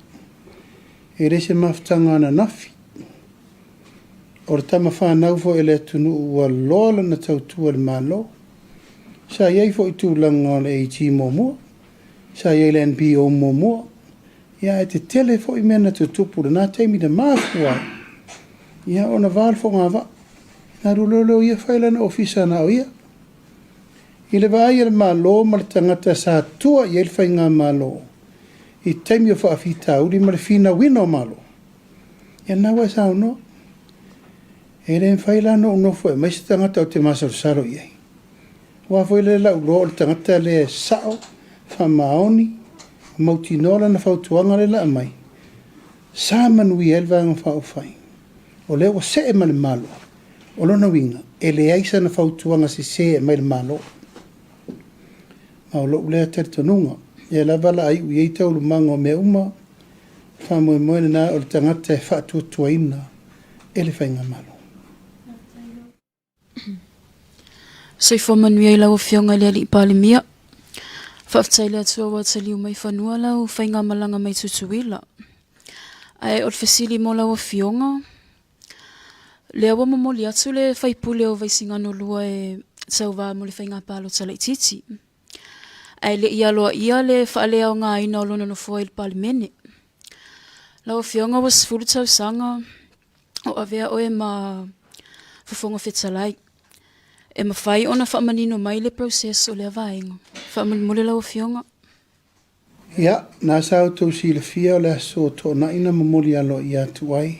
E le se mafutaga ananafi. O le tama fanau foi a le atunuu ua loa lana tautua i le Malo. Sa i ai foi tulaga o le AG muamua, sa i ai le NPO muamua, ia ae tetele foi mea na tutupu i lena taimi na mafua ai ia ona va le fogavaa. Na alu loa lea o ia fai lana ofisa na o ia. I le vaai a le Malo ma le tagata sa tua i ai le faigamalo i taimi o faafitauli ma le finauina o Malo, ia lena ua e saunoa. E le mafai la ona ou nofo e aumai se tagata ou te masalosalo i ai. Aua foi lea lau iloa o le tagata lea e sao, faamaoni, mautinoa lana fautuaga lea la aumai, sa manuia ai le Vaega Faaupufai. O lea ua see ma le Malo, o lona uiga, e leai sana fautuaga sese e aumai i le Malo. Ma o lou lea talitonuga, lea lava la a iu i ai taualumaga o mea uma, o le faamoemoe lena o le tagata e faatuatuaina e le Faigamalo. Soifua manuia i lau Afioga i le Alii Palemia. Faafetai le Atua ua taliu mai fanua lau faigamalaga mai Tutuila. Ae o le fesili mo lau Afioga, lea ua momoli atu le faipule o Vaisigano 2 e tauva mo le faiga palota laitiiti. Ae le i aloaia le faaleaogaina o lona nofoa i le Palemene. Lau Afioga ua 10 tausaga o avea oe ma Fofoga Fetalai. E mafai ona faamanino mai le process o lea vaega. Faamolemole lau Afioga. Ia, na sa outou silafia o le aso Toonai na momoli aloaia atu ai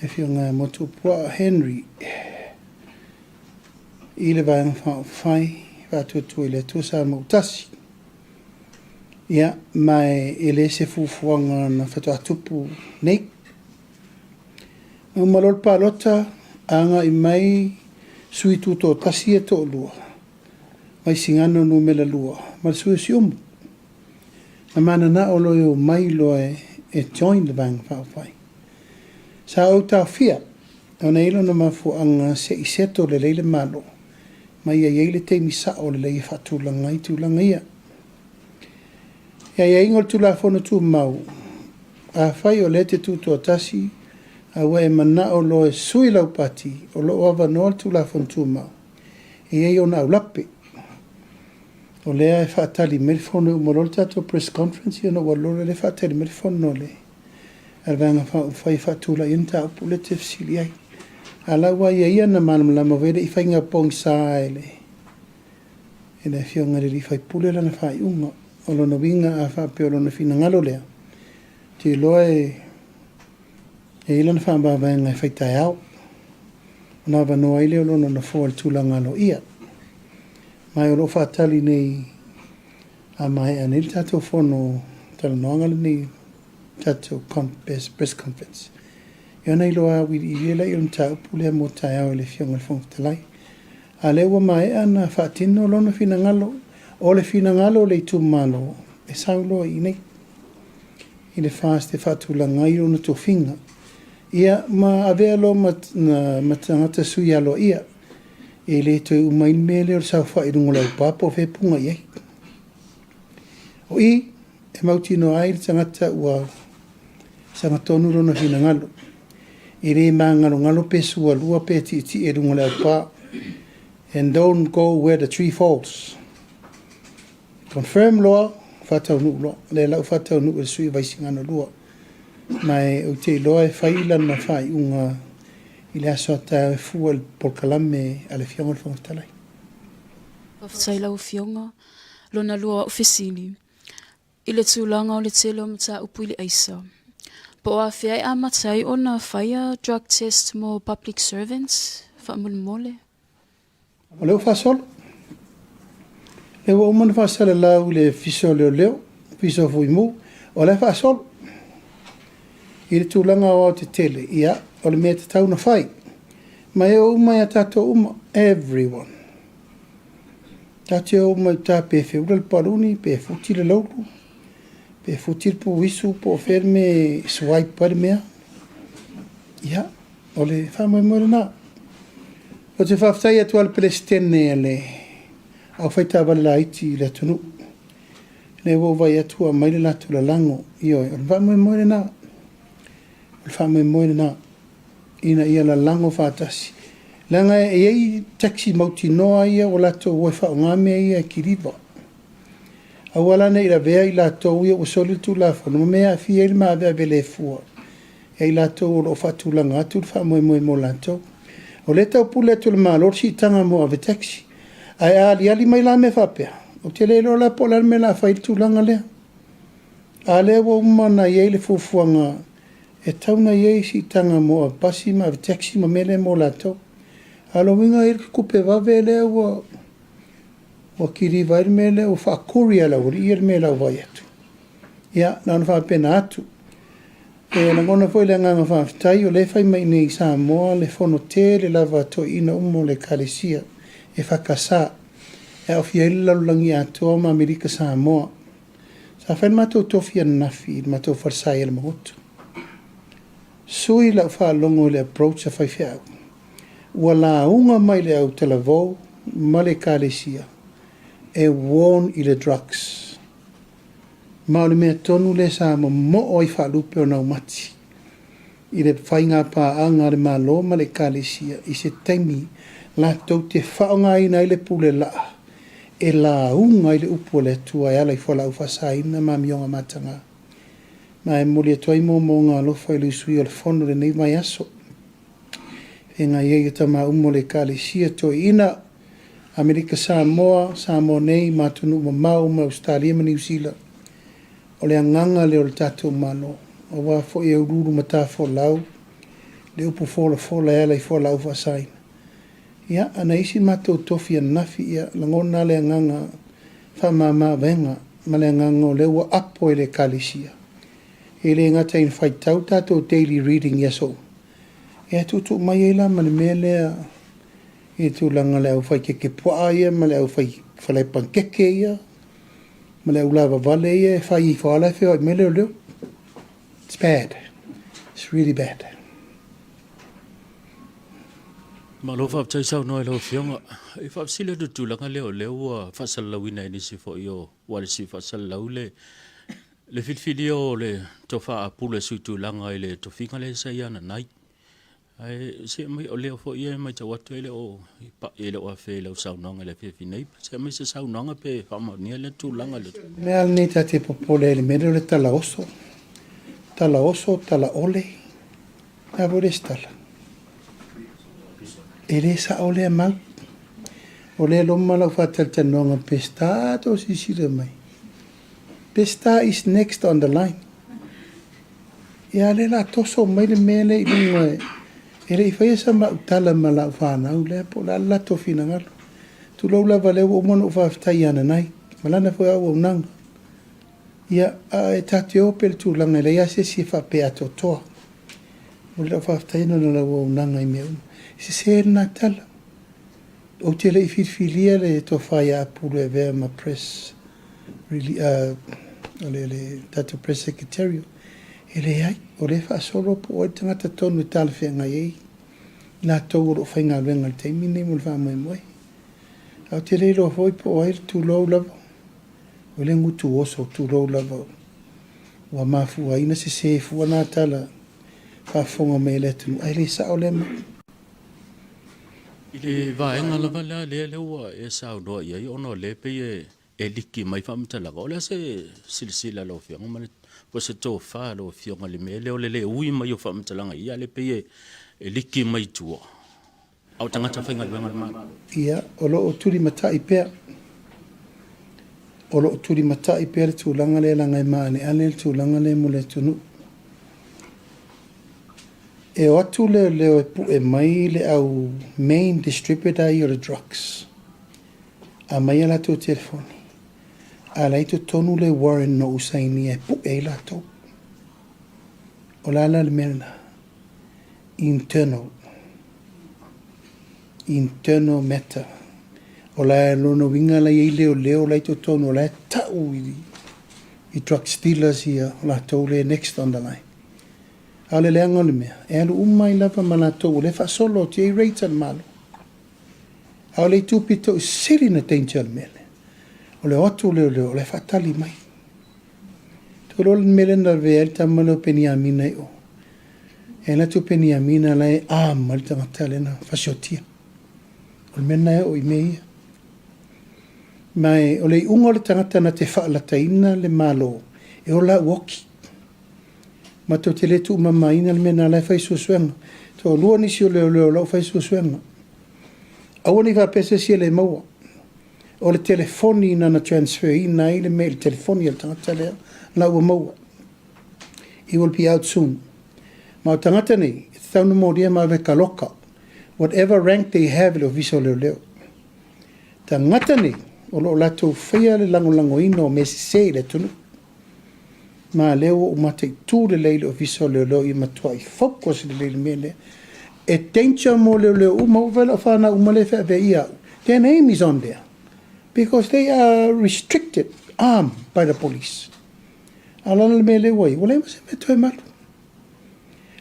le Afioga ia Motuopuaa Henry i le Vaega Faaupufai Faatuatua i le Atua Samoa ua Tasi. Ia, ma e le se fuafuaga na faatoa tupu nei. Na uma loa le palota, agai mai sui tutoatasi ia toalua, Vaisigano numera 2 ma le sui o Siumu. Na mananao loa e omai loa e join le Vaega Faaupufai. Sa ou taofia, ona e i ai lona mafuaaga se i settle lelei le Malo, ma ia i ai le taimi sao lelei e faatulaga ai tulaga ia. I aiaiga o le Tulafono Tumau, afai o lea e te tutoatasi a ua e manao loa e sui lau pati, o lo o avanoa le Tulafono Tumau e i ai ona aulape. O lea e faatali mai le fono e uma loa le tatou press conference ia ona ou alu loa lea faatali mai le fono a le a le Vaega Faaupufai e faatulai ai le mataupu lea e te fesili ai. A la ua ia ia na malamalama foi e le i faiga pogisa e le e le Afioga i le alii faipule lana faaiuga. O lona uiga a faapea o lona finagalo lea, ou te iloa e e i ai lana faamavaega e fai taeao, ona avanoa ai lea o lona nofoa i le tulaga aloaia. Ma o lo o faatali nei a maea nei le tatou fono talanoaga lenei. tatou press conference. Ia ona iloa auiliilia lea o le mataupu lea mo taeao i le Afioga i le Fofoga Fetalai. A lea ua maea ona faatino lona finagalo, o le finagalo o le itumalo e sau loa i inei i le FAST e faatulaga ai lona tofiga, ia ma avea loa ma, ma tagata sui aloaia. E le toe uma ai le mea lea o le saofai i luga o le aupā po o fea e puga i ai. O i, e mautinoa ai le tagata ua sagatonu lona finagalo. E le magalogalo pe sualua pe tietie i luga o le aupā. And don't go where the tree falls. Confirm loa, faataunuu loa. O lea la ua faataunuu e le sui o Vaisigano 2. Ma e ou te iloa e fai lana faaiuga i le aso a taeao e fua i le polokalame a le Afioga i le Fofoga Fetalai. Faafetai i lau Afioga. Lona lua o au fesili, i le tulaga o le tele o mataupu i le aisa, po o afea e amata ai ona faia drug test mo public servants faamolemole? O lea ua faasolo. Lea ua uma ona faasalalau i le Ofisa o Leoleo, Ofisa o Fuimu, o la e faasolo. I le tulaga aoaotetele, ia, o le mea e tatau ona fai. Ma e oo uma ia tatou uma, everyone. Ta te o uma i uta pe feula le paluni, pe futi le loulu, pe futi le puisu, po o fea le mea e swipe ai le mea. Ia, o le faamoemoe lena. Ou te faafetai atu lava i le Peresetene a le Aufai-taavale laiti i le atunuu. Lea ua ou vaai atu ua aumai le latou lalago. Ioe, o le faamoemoe lena. O le faamoemoe lena ina ia lalago faatasi. Leaga e i ai taxi mautinoa ia ua latou o e faaaoga mea ia e kiliva. Aua la ne i lavea i latou ia ua soli le Tulafono ma mea e aafia ai le maaveave le fua ia i latou o lo o faatulaga atu le faamoemoe mo latou. O lea e taupule atu e le Malo le siitaga mo ave taxi. Ae a aliali mai la mea faapea, ou te le iloa la po o le a le mea o le a fai ai le tulaga lea. A lea ua uma ona i ai le fuafuaga e tatau ona i ai siitaga mo ave pasi ma ave taxi ma mea lea mo latou. A o lona uiga e i ai le tupe vave lea ua ua kiliva ai le mea lea, ua faa-courier e le aualii ia le mea i lau vaai atu. Ia, na ona faapena atu. E lagona foi le agaga faafetai o lea e fai mai nei i Samoa le fono tele lava a toeaiina uma o le Ekalesia EFKS e aofia ai le lalolagi atoa ma Amerika Samoa. Sa fai le matou tofi ananafi i le matou falesa i Alamagoto. Sui lau faalogo i le approach a faifeau. Ua lauga mai le au talavou ma le Ekalesia e warn i le drugs. Ma o le mea tonu lea sa momoo ai faalupe o Naumati i le faiga paaga a le Malo ma le Ekalesia i se taimi latou te faaaogaina ai le pule laa e lauga ai le upu a le Atua e ala i fualaau faasaina ma amioga mataga. Ma e momoli atu ai moomooga alofa i le usui o le Fono i lenei vaiaso. Feagai ai o tama uma o le Ekalesia Toeaina, Amerika Samoa, Samoa nei ma atunuu mamao uma Ausetalia ma Niu Sila. O le agaga lea o le tatou Malo, aua foi e uluulu matafolau le upu folafola e ala i fualaau faasaina. Ia, a na isi matou tofi ananafi, ia, lagona le agaga faamama-avaega ma le agaga o lea ua apo e le Ekalesia. E le gata ina faitau tatou daily reading i aso uma, ia tuutuu mai ai la ma le mea lea i le tulaga o le au fai keke puaa ia ma le au fai falae pankeke ia ma le au lavavale ia e fai ifo lava la e feoai mai leoleo. It's bad. It's really bad. Malo faafetai saunoa i lau Afioga. E faafesili atu i le tulaga lea o lea ua faasalalauina e nisi foi o ualesi faasalalau le le filifilia o le Tofa a Pule Suitulaga i le tofiga lea sa ia Nanai. Ae se aumai, o lea foi e matau atu e le o pai, e le o afea i lau saunoaga i le afiafi nei. Se aumai se saunoaga pe faamaonia lea tulaga lea. O le mea lenei ta te popole ai i le mea lea o le tala oso. Tala oso, tala ole. O le a foi le isi tala? E le sao lea mau. O lea e loma lau faatalatalanoaga Peseta, tou silasila mai. Peseta is next on the line. Ia lea la toso mai le mea lea i luga e, e le i faia sa mau tala ma lau fanau lea po o le a le latou finagalo. Tulou lava lea ua uma ona ou faafetai ia Nanai ma lana foi auaunaga. Ia, a e ta te o pea i le tulaga e leai lava se isi e faapea atoatoa. Momoli lau faafetai ona o lau auaunaga i mea uma. E sese lena tala. Ou te le i filifilia le tofa ia Apulu e avea ma press, o le, le tatou press secretarial. E leai, o lea e faasolo po o ai le tagata tonu e talafeagai ai i latou o lo o faigaluega i le taimi lenei mo le faamoemoe. Ae ou te le iloa foi po o ai le tulou lava, o le gutu oso, tulou lava, ua mafua ai ona sese fua na tala faafofoga mai a le atunuu, ae le sao lea mea. I le vaega lava lea lea ua e saunoa i ai ona o lea e pei e e liki mai faamatalaga, o le a se silasila a lau Afioga ma le, po o se tofa a lau Afioga i le mea lea o le le ui mai o faamatalaga ia, a o lea e pei e liki mai tua, a o tagata faigaluega a le Malo. Ia, o lo o tulimatai pea, o lo o tulimatai pea le tulaga lea leaga e maaleale le tulaga lea mo le atunuu. E o atu leoleo e pue mai le au main distributor ia o le drugs. Aumai a latou telefoni, a la e i totonu le warrant na ou sainia e pue ai latou. O le a la le mea lena? Internal. Internal matter. O la lona uiga la e i ai leoleo la e i totonu, o la e tau i, i drugs dealers ia, o latou lea next on the line. A o le leaga o le mea, e alu uma ai lava ma latou o lea e faasolo atu i ai rates a le Malo. A o le itu pito sili na danger le mea lea. O le o atu o leoleo, o la e faatali mai. Tou iloa le mea lea na lavea ai le tama lea o Peniamina i o. E alu atu o Peniamina la e arm ai le tagata lea na fasiotia. O le mea lena e oo i mea ia. Ma e, o le iuga o le tagata na te faalataina le Malo, e ola au oki. Matou te le tuumamaina le mea na la e fai suesuega. Toalua nisi o leoleo o la ua fai suesuega. Aua ne i faapea se isi e le maua. O le telefoni na na transfer ina ai le mea i le telefoni a le tagata lea, la ua maua. It will be out soon. Ma o tagata nei, e tatau ona molia ma ave kaloka. Whatever rank they have i le ofisa o leoleo. Tagata nei, o lo o latou faia le lagolagoina o mea sese i le atunuu. Ma lea ua ou mataitu lelei i le Ofisa o Leoleo ia matuai focus lelei i le mea lea. E danger mo leoleo uma, ua fai lau fanau uma lea e feavea ia au. Their name is on there because they are restricted, armed by the police. A o le ala le mea lea ua i ai, ua leai ma se mea toe malu.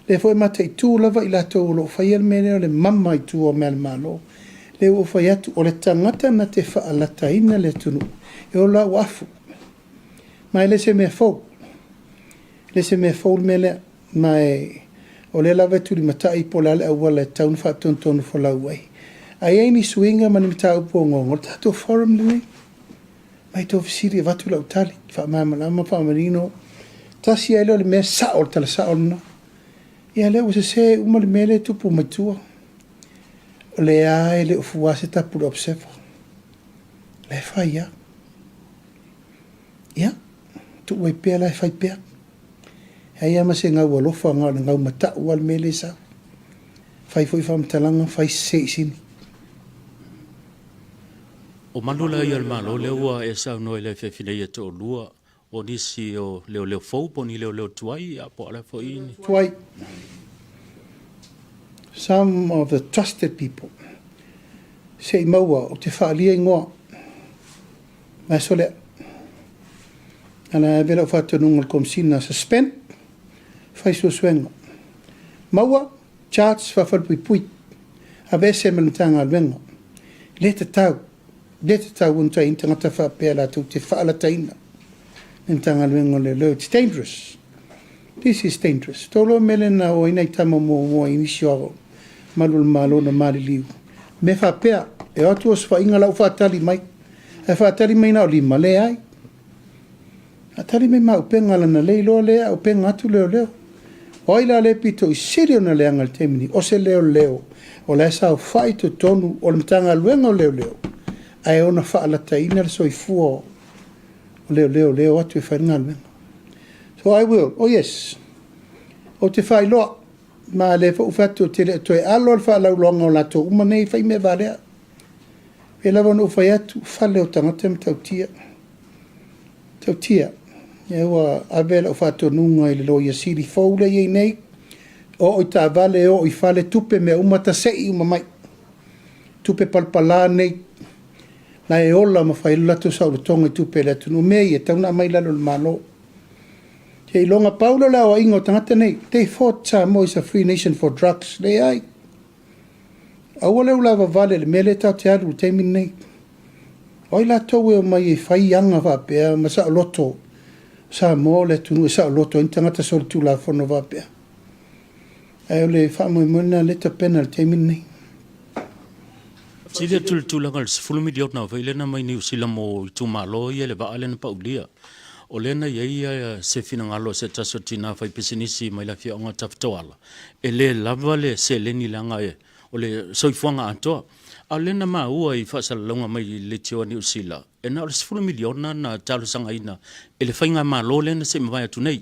Lea foi e mataitu lava i latou o lo o faia le mea lea o le mama i tua o mea a le Malo. Lea ua ou fai atu, o le tagata na te faalataina le atunuu, e ola ua afu. Ma e le se mea fou. E le se mea fou le mea lea. Ma e, o lea lava e tulimatai po o le a le auala e tatau ona faatonutonu folau ai. A i ai ni suiga ma ni mataupu ogaoga, o le tatou forum lenei. Mai tou fesili e avatu lau tali, faamalamalama, faamanino. Tasi ai lea o le mea sao, o le tala sao lena. Ia lea ua sese uma le mea lea e tupu mai tua. O lea e le o fua se tapu i le observer. O la e fai lava. Ia, tuu ai pea la e fai pea. E ai lava ma se gau alofa, na o le gau matau lava le mea lea e sau. Fai foi faamatalaga, fai sese i sini. O malu la ia o le Malo lea ua e saunoa i le afiafi nei e toalua o nisi o leoleo fou po o ni leoleo tuai po o le a foi ni. Tuai. Some of the trusted people. Se i maua, ou te faaalia ingoa. Le aso lea. Ana ave lau faatonuga i le Komesina, suspend, fai suesuega. Maua, charge, faafalepuipui. Aveese ma le Matagaluega. E le tatau, le tatau ona tai tagata faapea latou te faalataina le Matagaluega o Leoleo. It's dangerous. This is dangerous. Tou loa mea lea na o ai nai tama muamua i nisi o malu o le Malo na maliliu. Mea faapea, e o atu osofaiga la ua faatali mai. Ae faatali mai na o lima, leai. Faatali mai ma upega lana le iloa lea upega atu leoleo. O ai la lea pito i sili ona leaga i le taimi nei? O se leoleo o la e saofai i totonu o le Matagaluega o Leoleo ae ona faalataina le soifua o leoleo lea e o atu e fai le galuega. So I will, oh yes, ou te faailoa, ma lea foi ua fai atu ou te le o toe alo le faalauiloaga o latou uma nei e fai mea valea. Pei lava ona ou fai atu, fale o tagata e matautia. Matautia. Ia ua ave lau faatonuga i le Loia Sili fou lea e i ai nei, oo i taavale, oo i fale, tupe mea uma, tasei uma mai. Tupe palapala nei, la e ola ma fai ai lo latou saolotoga i tupe a le atunuu. O mea ia e tatau ona aumai i lalo o le Malo. Seiloga pau lea o le aoaiga o tagata nei, they thought Samoa is a free nation for drugs. Leai. Aua le ulavavale i le mea lea tatou te alu i le taimi lenei. O ai latou e omai e fai aga faapea ma saoloto o Samoa o le atunuu e saoloto ai ni tagata solitulafono faapea. Ae o le faamoemoe lena lea e tapena i le taimi lenei. Sili atu le tulaga i le $10 miliona foi lea na aumai Niu Sila mo itumalo ia i le vaa lea na paulia. O lea na i ai se finagalo o se tasi o tina faipisinisi mai le afioaga o Tafitoala, e le lava le seleni leaga o le soifuaga atoa. A o lea na maua i faasalalauga mai le leitio a Niu Sila, e na o le $10 miliona na talosagaina e le faigamalo lea na se i mavae atu nei,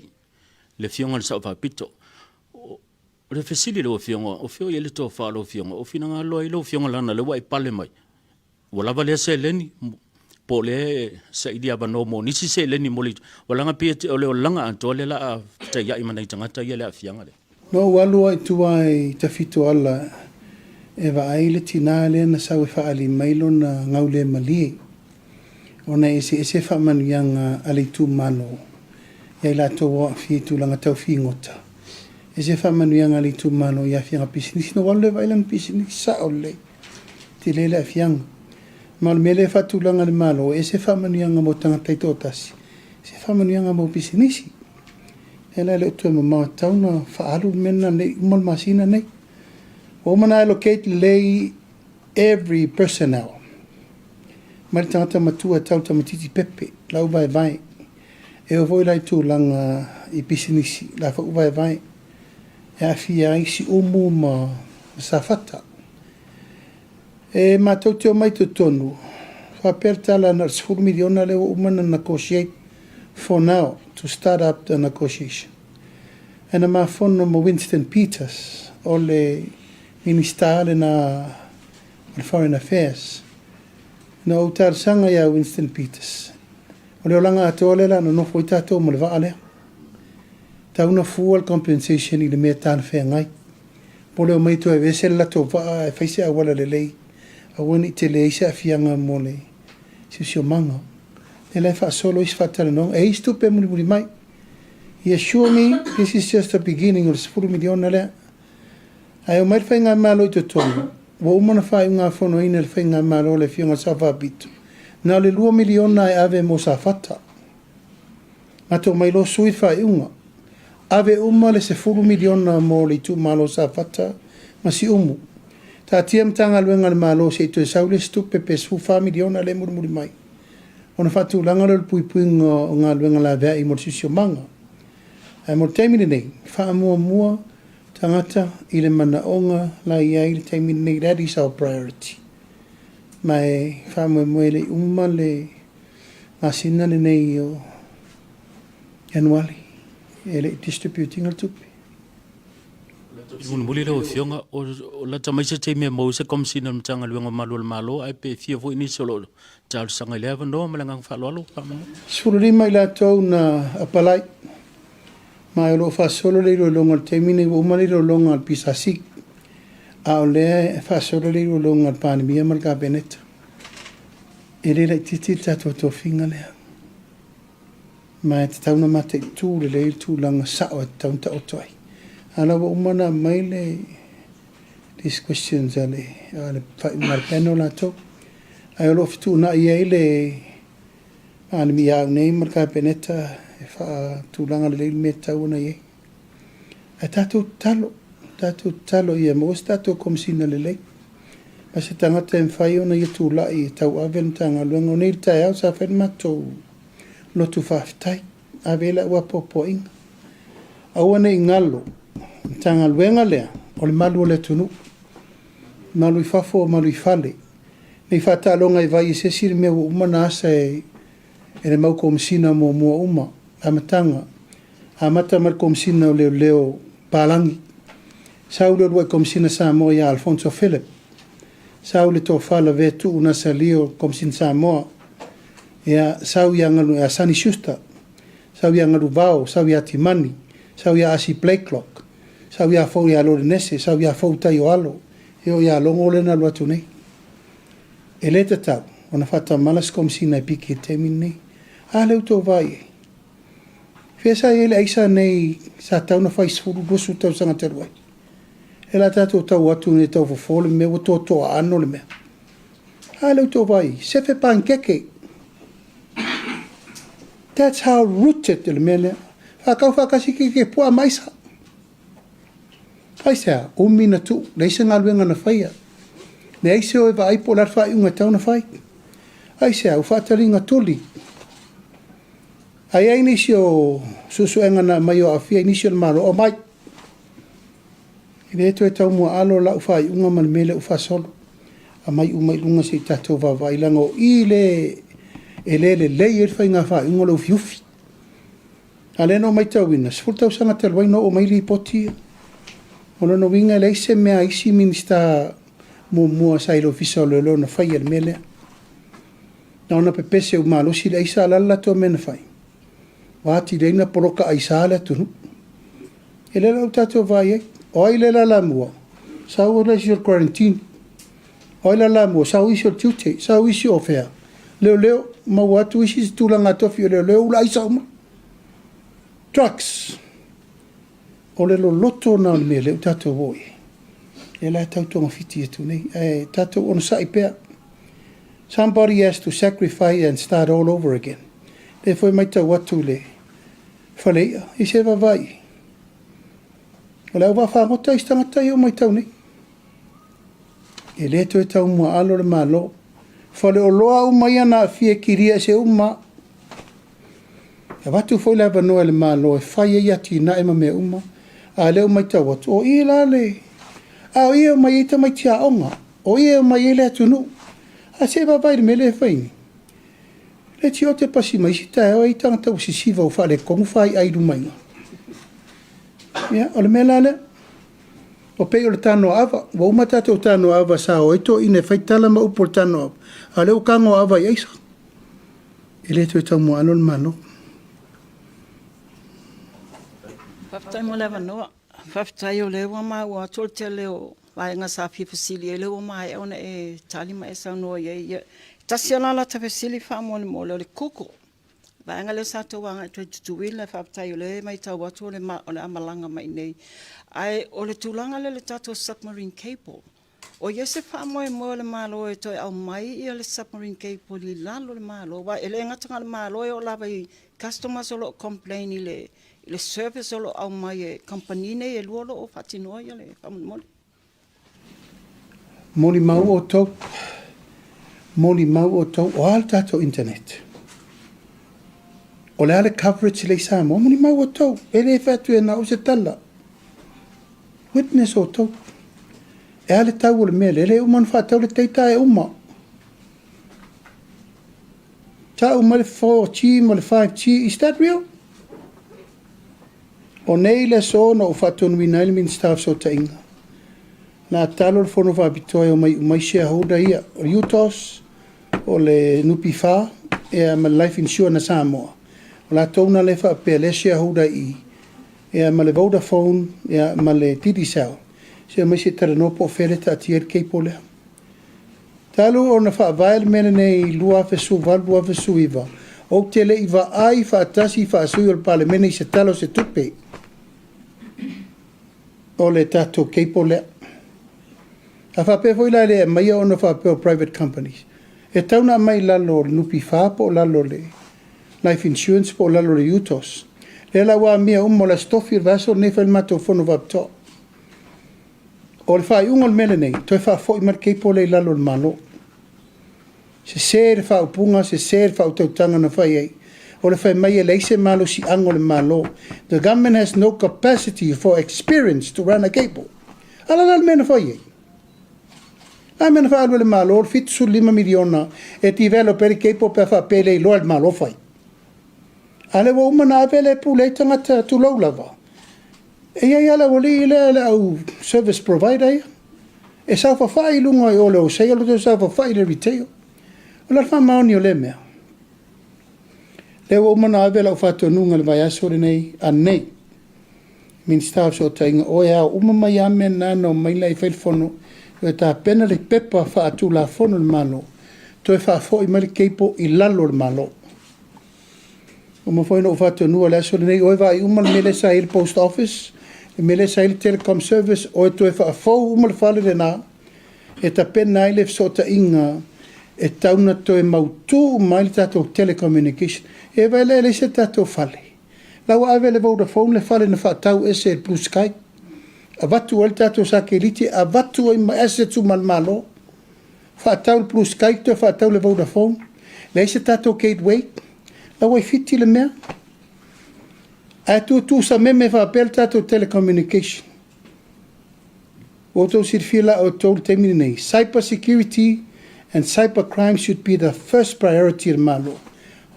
le Afioga i le Sao Faapito. O le fesili i lau Afioga, o fea o i ai le tofa a lau Afioga? O finagalo ai lau Afioga leaga o lea ua e pale mai, Ua lava lea seleni po o lea e saili avanoa mo nisi seleni mo le ua laga pei o le olaga atoa lea la a fetaiai ma nai tagata ia le aafiaga lea. Na ou alu ai i tua i Tafitoala e vaai le tina lea na sau e faaali mai lona gaulemalie ona e eseese faamanuiaga a le itumalo ia i latou o aafia i tulaga tau figota. Ese faamanuiaga a le itumalo i aafiaga pisinisi. Na ou alu lea e vaai lana pisinisi, sao lelei. Tele le aafiaga. Ma o le mea lea e faatulaga e le Malo, e ese faamanuiaga mo tagata taitoatasi, ese faamanuiaga mo pisinisi. O lea la e le o toe mamao e tatau ona faaalu le mea lena ne i uma le masina nei. Ua uma ona allocate lelei every personnel mai le tagata matua e tau i le tamaitiiti pepe, la ua vaevae. E oo foi la i tulaga i pisinisi, la foi ua vaevae. E aafia ai Siumu ma Safata. E matou te omai i totonu, faapea le tala na o le $10 miliona lea ua uma ona negotiate for now to start up the negotiation. Ae na ma fono ma Winston Peters, o le Minisita lena o le Foreign Affairs. Na ou talosaga ia Winston Peters, o le olaga atoa lea o le a nonofo ai tatou ma le vaa lea. Tau na fua le compensation i le mea e talafeagai. Po o le omai toe aveese le latou vaa ae fai se auala lelei, aua ne i tele ai se aafiaga mo le siosiomaga. Lea la e faasolo isi faatalanoaga, e i ai se tupe e mulimuli mai. He assure me this is just the beginning o le $10 miliona lea. Ae omai le Faigamalo i totonu, ua uma ona faaiugafonoina e le Faigamalo le Afioga i le Sao Faapito, na o le $2 miliona e ave mo Safata. Matou mai loa sui le faaiuga. Ave uma le $10 miliona mo le itumalo o Safata ma Siumu. Taatia Matagaluega a le Malo se i toe sau le isi tupe pe $14 miliona lea e mulimuli mai ona faatulaga lea o le puipuiga o galuega laveai mo le siosiomaga. Ae mo le taimi lenei, faamuamua tagata i le manaoga la i ai i le taimi lenei, that is our priority. Ma e faamoemoe e le i uma le masina lenei o Ianuari e le i distribute ina le tupe. Mulimuli lau Afioga, o lata mai se taimi e maua ai se Komesina o le Matagaluega o Malu o le Malo, ae pe fia foi nisi o lo o talosaga i lea avanoa ma le agaga faaaloalo. Faamolemole. 15 i latou na apalai, ma o lo o faasolo le iloiloga i le taimi lenei, ua uma le iloiloga a le PSC, a o lea e faasolo le iloiloga a le Palemia ma le Kapeneta. E le laitiiti le tatou tofiga lea, ma e tatau ona mataitu lelei le tulaga sao e tatau ona taoto ai. A o la ua uma ona aumai le these questions a le faaiuga a le panel latou, ae o lo o fetuunai ai le Palemia au nei ma le Kapeneta e faatulaga lelei le mea e tatau ona i ai. Ae tatou tatalo, tatou tatalo ia maua se tatou Komesina lelei, ma se tagata e mafai ona ia tulai e tauave le Matagaluega. O nei le taeao sa fai le matou lotu faafetai, ave ai lau apoapoaiga. Aua ne i galo, o le Matagaluega lea, o le malu o le atunuu, malu i fafo, malu i fale. Ne i faataaloga i vai e se isi le mea ua uma ona asa e le mau Komesina muamua uma, amataga. Amata mai le Komesina o Leoleo Palagi, sau le uluai Komesina Samoa ia Alfonso Philip, sau le Tofa Lavea Tuu Nasalio Komesina Samoa, ia, sau ia Sonny Schuster, Sau ia Galuvao, sau ia Timani, sau ia Asi Blakelock, sau ia Fou ia Lorenese, sau ia Fou Tai o Alo, e oo ia Logo lea na alu atu nei. E le tatau ona faatamala se Komesina e piki i le taimi lenei. A lea ua tou vaai i ai? Fea sa i ai le aisa nei sa tatau ona fai 10, 20 tausaga talu ai? E la tatou tau atu nei tau fofo le mea ua toatoa aano le mea. A lea ua tou vaai i ai? Sefe panikeke. That's how rooted le mea lea. Faatau faatasi keke puaa ma aisa. Aisea? Umi na tuu, leai se galuega na faia. Leai se o e vaai po o le a le faaiuga e tatau ona fai. Aisea? Ua faataliga tuli. A i ai nisi o suesuega na aumai o aafia i nisi o le Malo, aumai. E le toe taumuaalo lau faaiuga ma le mea lea ua faasolo. Aumai uma i luga se i tatou vaavaai leaga o i le e le lelei ai le faiga faaiuga o le ufiufi. A lea na ou matauina, 10 tausaga talu ai na oo mai lipoti ia. O lona uiga e leai se mea a isi Minisita muamua sa i le Ofisa o Leoleo na faia i le mea lea. Na ona pepese ua malosi le aisa, a o le a le latou mea na fai? Ua atili ai ona poloka aisa le atunuu. E le la ua tatou vaai ai. O ai le lalamua? Sau le isi o le quarantine. O ai lalamua? Sau isi o le tiute. Sau isi o fea? Leoleo. Maua atu isi tulaga tofi o leoleo ula aisa uma. Drugs. O le loloto na o le mea lea ua tatou oo i ai. Lea la e tau togafiti atu nei. Ae tatou onosai pea. Somebody has to sacrifice and start all over again. Lea foi matau atu i le fale i'a, i se vaavaai i ai. O le auvaa fagota isi tagata ia ua matau nei. E le toe taumuaalo le Malo. Faleoloa uma ia na aafia e kilia ese uma. E avatu foi le avanoa e le Malo e fai ai atinae ma mea uma, a lea ua matau atu, o i la le, a o i e omai ai tamaiti aoga, o i e omai ai le atunuu. A se i vaavaai i le mea lea e fai nei. Le tiote pasi mai isi taeao e i ai tagata ua sisiva ua faaletonu faiai i luma i ina. Ia, o le mea la lea. O pei o le tanoa ava. Ua uma tatou tanoa ava sa o ai toeaiina e fai tala ma upu o le tanoa ava, a o lea ua tagoa ava i aisa. E le toe taumuaalo le Malo. Faafetai mo le avanoa. Faafetai o lea ua maua atu o le tele o vaega sa fia fesili ai lea ua maea ona e tali ma e saunoa i ai. Ia, e tasi lava la lata fesili faamolemole, o le Google. Le vaega lea sa tou agai atu ai i Tutuila, faafetai o lea e matau atu o le a malaga mai i inei. Ae o le tulaga lea i le tatou submarine cable, O i ai se faamoemoe o le Malo e toe aumai ia le submarine cable i lalo o le Malo? Aua e le gata na o le Malo, e oo lava i customers o lo o complain i le i le service o lo o aumai e kamupani nei e lua o lo o faatinoa ia le faamolemole. Molimau outou, molimau outou, o a le tatou internet? O le a le coverage lea i Samoa? Molimau outou, e le fai atu e na o se tala. Witness outou. E a le tau o le mea lea? E le uma ona faatau le data e uma. Tau mai le 4G ma le 5G, is that real? O nei le aso na ou faatonuina ai le Minisita o Fesootaiga. Na talo le fono faapitoa e omai uma ai shareholder ia, o le UTOS, o le NPF, ia ma le Life Insurance a Samoa. O latou na lea faapea lea shareholder i i, ia ma le Vodafone, ia ma le Digicel. Se omai se i talanoa po o fea lea e taatia ai le cable lea. Talu ona faavae le mea lenei i 2018, 2019, ou te le i vaai faatasi faasui o le Palemene i se Tala o se Tupe o le tatou cable lea. A faapea foi la e le aumaia ona faapea o private companies, e tatau ona aumai i lalo o le NPF po o lalo o le Life Insurance po o lalo o le UTOS. Lea la ua amia uma o le Aso Tofi o le vaiaso lenei fai le matou fono faapitoa. O le faaiuga o le mea lenei, toe faafoi mai le cable lea i lalo o le Malo. Sese le faaupuga, sese le faautautaga na fai ai. O le fai mai e leai se malosiaga o le Malo. The government has no capacity for experience to run a cable. A o le a le mea na fai ai? O le a le mea na faaalu e le Malo le $75 miliona e develop ai le cable pe a faapea e le iloa e le Malo fai? A lea ua uma ona ave le pule ai tagata tulou lava. E i ai lava le aualii lea le au service provider ia. E saofafai i luga i o le wholesale, o le saofafai i le retail. O le a le faamaoni o lea mea? Lea ua uma ona ave lau faatonuga i le vaiaso lenei anei. Minisita o Fesootaiga, oe ao uma mai lava mea na na omai la e fai le fono, toe tapena le pepa faatulafono a le Malo, toe faafoi mai le cable i lalo o le Malo. Uma foi ona ou faatonua i le aso lenei, oe vaai uma le mea lea sa i ai le post office, le mea lea sa i ai le telecom service, oe toe faafou uma le fale lena, e tapena ai le fesootaiga e tatau ona toe mautu uma ai le tatou telecommunication. E vaai la e leai se tatou fale. La ua ave e le Vodafone le fale na faatau ese e le Blue Sky, avatu ai le tatou sakelite, avatu ai ma assets uma a le Malo, faatau le Blue Sky toe faatau le Vodafone, leai se tatou gateway. La ua i Fiti le mea. Ae tutu sameme faapea le tatou telecommunication. Ua outou silafia la outou i le taimi lenei, cyber security and cyber crime should be the first priority a le Malo.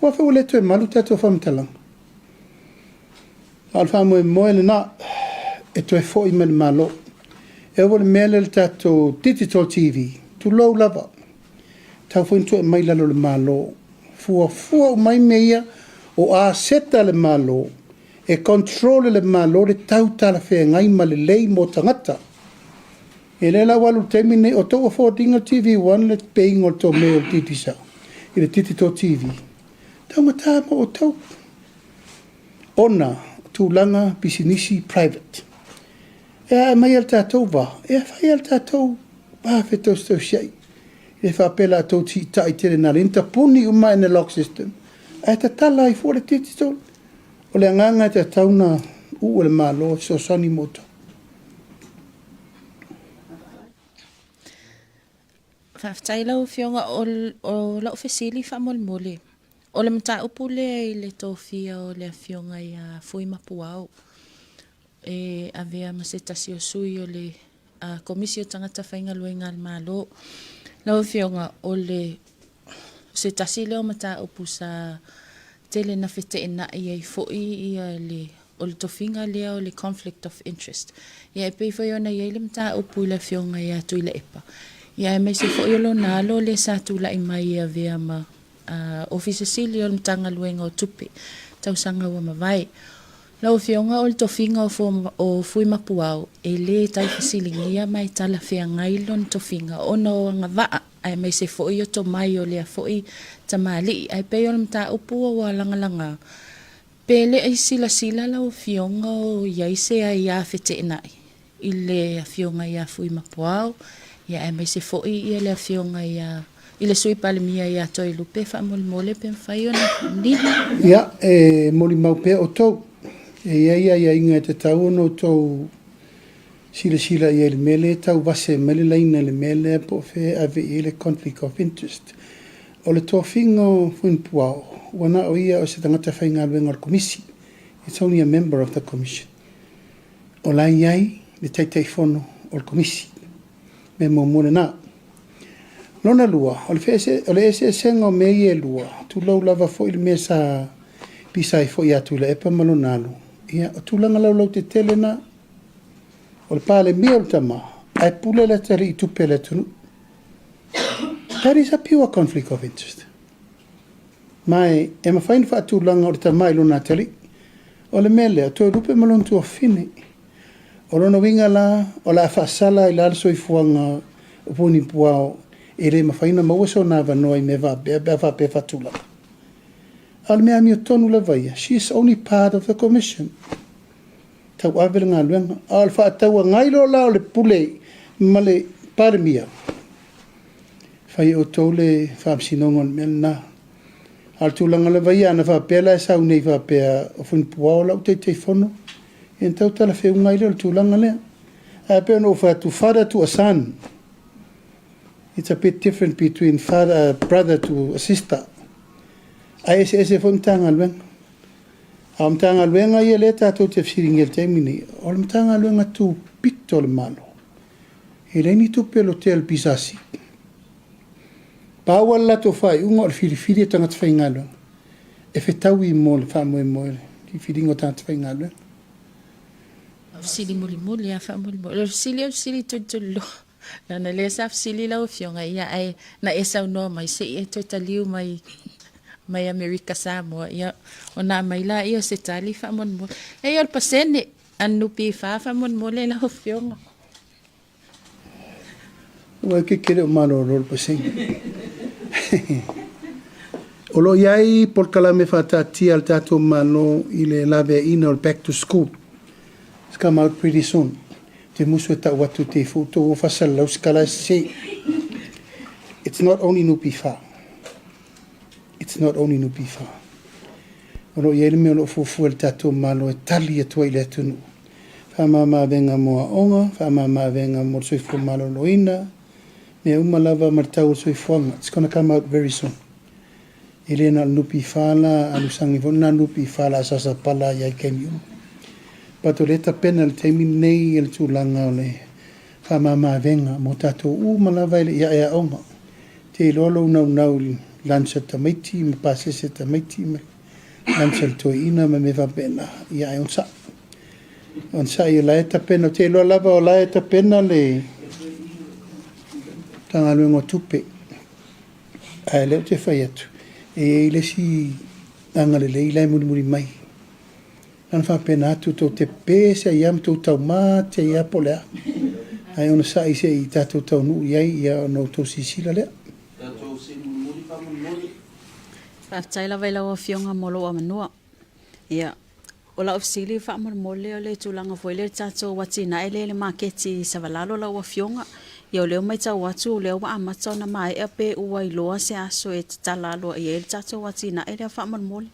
Aua foi ua le toe malu tatou faamatalaga. A o le faamoemoe lena e toe foi mai le Malo. E oo i le mea lea le tatou digital TV, tulou lava, tau foi ona toe aumai i lalo o le Malo. Fuafua uma ai mea ia o aseta a le Malo E control e le Malo le tau talafeagai ma lelei mo tagata. E lea la ua alu i le taimi lenei, o tou afford ina le TV One le paying o le tou mea o le Digicel i le Digital TV. Taugata mo outou ona tulaga pisinisi private. E ae mai e le tatou va, e fai e le tatou va fetausitausiai. E faapea la tou tiitai tele na le tapuni uma analog system ae tatala ai fua le digital. O le agaga e tatau ona uu e le Malo e fesoasoani mo outou. Faafetai lau Afioga. O lau fesili faamolemole, o le mataupu lea i le tofia o le Afioga ia Fuimapuao e avea ma se tasi o sui o le Komisi o Tagata Faigaluega a le Malo. Lau Afioga, o le se tasi lea o mataupu sa tele na feteenai ai foi ia le o le tofiga lea o le conflict of interest. Ia e pei foi ona i ai le mataupu i le Afioga ia Tuilaepa, ia aemaise foi o lona alo lea sa tulai mai e avea ma Ofisa Sili o le Matagaluega o Tupe tausaga ua mavae. Lau Afioga o le tofiga o Fuimapuao e le tau fesiligia ma e talafeagai lona tofiga ona o agavaa aemaise foi o tomai o lea foi tamalii. Ae pei o le mataupu ua lagalaga, pe le i silasila lau Afioga o i ai se aia feteenai i le Afioga ia Fuimapuao, ia aemaise foi ia le Afioga ia i le Sui Palemia ia Toelupe faamolemole pe mafai ona faamanino. Ia, e molimau pea outou, e i ai aiaiga e tatau ona outou silasila i ai i le mea lea e tau vase mai le laina i le mea lea po o fea e ave i ai le conflict of interest. O le tofiga o Fuinipuao, ua na o ia o se tagata faigaluega o le Komisi, it's only a member of the Commission. O la e i ai le Taitaifono o le Komisi. Mea muamua lena. Lona lua, o le, feese, o le eseesega o mea ia e lua, tulou lava foi le mea sa pisa ai foi ia Tuilaepa ma lona alu, ia, o tulaga laulautetele na. O le Palemia o le tama, ae pule le atalii tupe a le atunuu. That is a pure conflict of interest. Ma e, e mafai ona faatulaga o le tama i lona atalii. O le mea lea, Toelupe ma lona tuafafine. O lona uiga la, o le a faasala ai la le soifuaga o Punipuao e le mafai ona maua sona avanoa i mea faapea pe a faapea e faatulaga. A o le mea amiotonu lava ia, she is only part of the commission. Tauave le galuega. A o le faatauagai loa la o le pule ma le Palemia, fai e outou le faamasinoga o le mea lena. A o le tulaga lava ia, ana faapea la e sau nei faapea o Fuinipuao lau Taitaifono, ia ona tau talafeuga ai lea o le tulaga lea. Ae pei ona ou fai atu, father to a son, it's a bit different between father, brother to a sister. Ae eseese foi Matagaluega. A o Matagaluega ia lea tatou te fesiligia i le taimi nei, o le Matagaluega tupito o le Malo. E leai ni tupe o lotea i le PSC. Pau lava le latou faaiuga o le filifili o tagata faigaluega e fetaui mo le faamoemoe o le filifiliga o tagata faigaluega. Fesili mulimuli lava faamolemole. O le fesili o le fesili tulituliloa. Leaga lea sa fesili lau Afioga, ia ae na e saunoa mai se i e toe taliu mai. mai Amerika Samoa, ia, ona aumai laia o se tali faamolemole. Leai o le pasene a le NPF faamolemole lau Afioga. Ua ke kele o malolo le pasene. O lo o i ai polokalame faataatia a le tatou Malo i le laveaiina o le back to school. It's come out pretty soon. Te musu e tau atu te ifu tou o fasalalau sikalasi. It's not only NPF. It's not only NPF. O lo o i ai le mea o lo o fuafua e le tatou Malo e tali atu ai i le atunuu. Faamama-avega mo aoga, faamama-avega mo le soifua maloloina, mea uma lava ma le tau o le soifuaga. It's gonna come out very soon. E le na o le NPF la a Lusagi foi lena NPF la a sasapala ai i taimi uma. But o lea e tapena i le taimi lenei le tulaga o le faamama-avega mo tatou uma lava e le i ae aoga. Te iloa lou naunau i lunch a tamaiti ma pasese a tamaiti ma lunch a le toeaina ma mea faapena, ia ae onosai. Onosai o la e tapena, ou te iloa lava o la e tapena le Matagaluega o Tupe. Ae o lea ou te fai atu, e i ai le isi agalelei la e mulimuli mai. Na ona faapena atu, tou te pese ai lava ma tou taumate ai lava po o le a. Ae onosai se i tatou taunuu i ai, ia ona outou silasila lea. Tatou sii mulimuli faamolemole. Faafetai lava i lau Afioga mo lou avanoa. Ia, o lau fesili faamolemole o le tulaga foi lea i le tatou atinae lea i le maketi i Savalalo lau Afioga. Ia o lea ua matau atu o lea ua amata ona maea pe ua iloa se aso e tatala aloaia ai le tatou atinae lea faamolemole.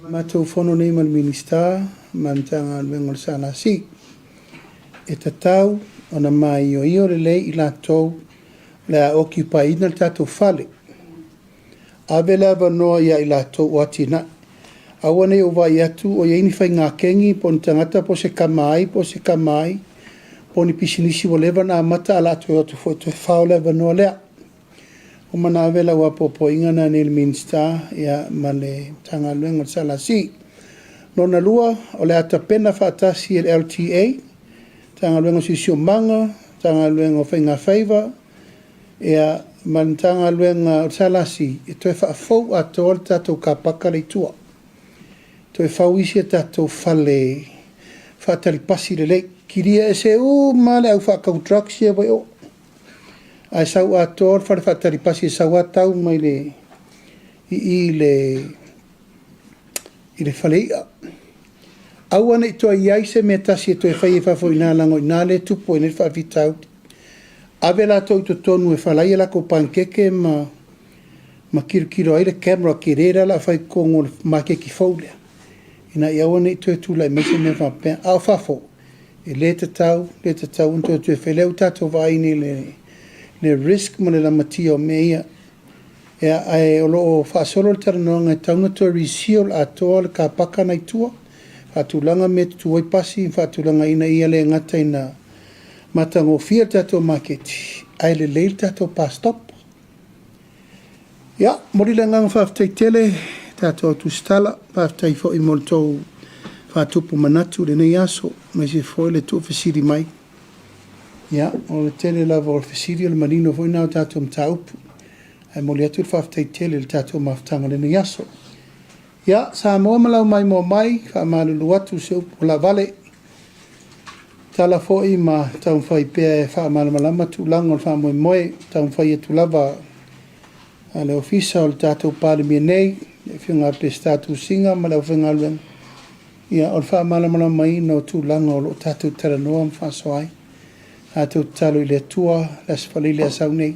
Matou fono nei ma le Minisita ma le Matagaluega o le SLC. E tatau ona maioio lelei i latou o le a occupy-ina le tatou fale. Ave le avanoa ia i latou o atinae. Aua ne i ou vaai atu o i ai ni faigakegi po o ni tagata po o se tama ai po o se tama ai po o ni pisinisi ua leva ona amata ae o le a toe o atu foi e toe fao le avanoa lea. Ua uma ona ave lau apoapoaiga lena nei i le Minisita ma le Matagaluega o le SLC. Lona lua, o le a tapena faatasi e le LTA, Matagaluega o Siosiomaga, Matagaluega o Faigafaiva, ia, ma le Matagaluega o le SLC e toe faafou atoa le tatou car paka lea i tua. Toe fau isi a tatou fale faatali pasi lelei. Kilia ese uma le au faatau drugs ia ua i o. Ae sau atoa le fale faatali pasi e sau a tau mai le i i le i le fale i'a. Aua ne i toe i ai se mea tasi e toe fai i fafo i ina leaga o i ina lea e tupu ai nei le faafitauli. Ave latou i totonu e falai a latou panikeke ma ma tilotilo ai le camera tele lea o le a fai i totonu o le maketi fou lea ina ia aua ne i toe tulai mai se mea faapea. A o fafo, E le tatau, le tatau ona toe toe fai. Lea ua tatou vaai nei le, le risk ma le lamatia o mea ia. Ia, ae o lo o faasolo le talanoaga e tatau ona toe reseal atoa le kapaka na i tua, faatulaga mea e tutu ai pasi ma faatulaga ina ia le gata ina matagofie le tatou maketi, ae lelei le tatou bus stop. Ia, momoli le agaga faafetai tele tatou au tusitala, faafetai foi mo le tou faatupu manatu i lenei aso, aemaise foi le tuufesili mai. Ia, o le tele lava o fesili o le manino foi lena o tatou mataupu. Ae momoli atu le faafetai tele i le tatou mafutaga i lenei aso. Ia, Samoa ma lau maimoa mai, faamalulu atu se upu laavale. Tala foi ma taumafai pea e faamalamalama tulaga o le faamoemoe, taumafai atu lava a le Ofisa o le tatou Palemia nei, le Afioga ia Peseta Tusiga ma le aufaigaluega, ia, o le faamalamalamaina o tulaga o lo o tatou talanoa ma faasoa ai. Tatou tatalo i le Atua, le Aso Faraile a sau nei,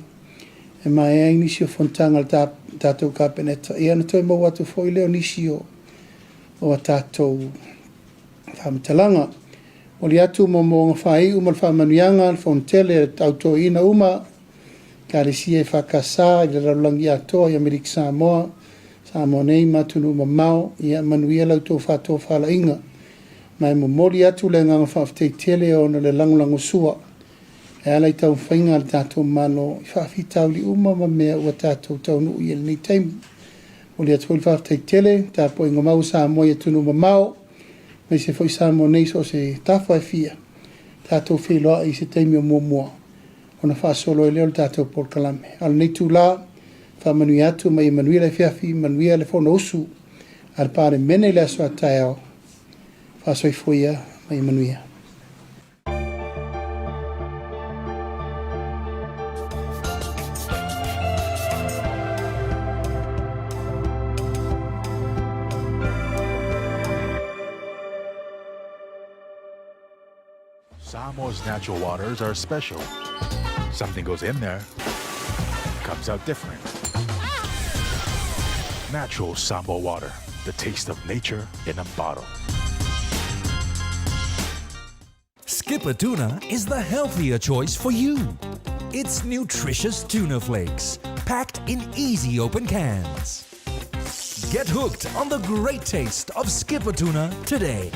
e maea ai nisi o fonotaga a le tatou Kapeneta, ia ona toe maua atu foi lea o nisi o, o a tatou faamatalaga. Momoli atu moomooga faaiu ma le faamanuiaga a le Fonotele a le Au Toeaina uma, Ekalesia EFKS i le lalolagi atoa i Amerika Samoa, Samoa nei ma atunuu mamao, ia manuia la outou faatofalaiga. Ma e momoli atu le agaga faafetai tele ona o le lagolagosua e ala i taumafaiga a le tatou Malo i faafitauli uma ma mea ua tatou taunuu i ai i lenei taimi. Momoli atu foi le faafetai tele i tapuaiga mau a Samoa i atunuu mamao, aemaise foi Samoa nei i so o se tafa e fia, tatou feiloai i se taimi o muamua ona faasolo ai lea o le tatou polokalame. A o lenei itula, Faamanuia atu ma ia manuia le afiafi, manuia le Fonousu a le Palemene i le aso a taeao. Faasoifua ia ma ia manuia. Samoa's natural waters are special. Something goes in there, comes out different. Natural Samoa water, the taste of nature in a bottle. Skipper Tuna is the healthier choice for you. It's nutritious tuna flakes, packed in easy open cans. Get hooked on the great taste of Skipper Tuna today.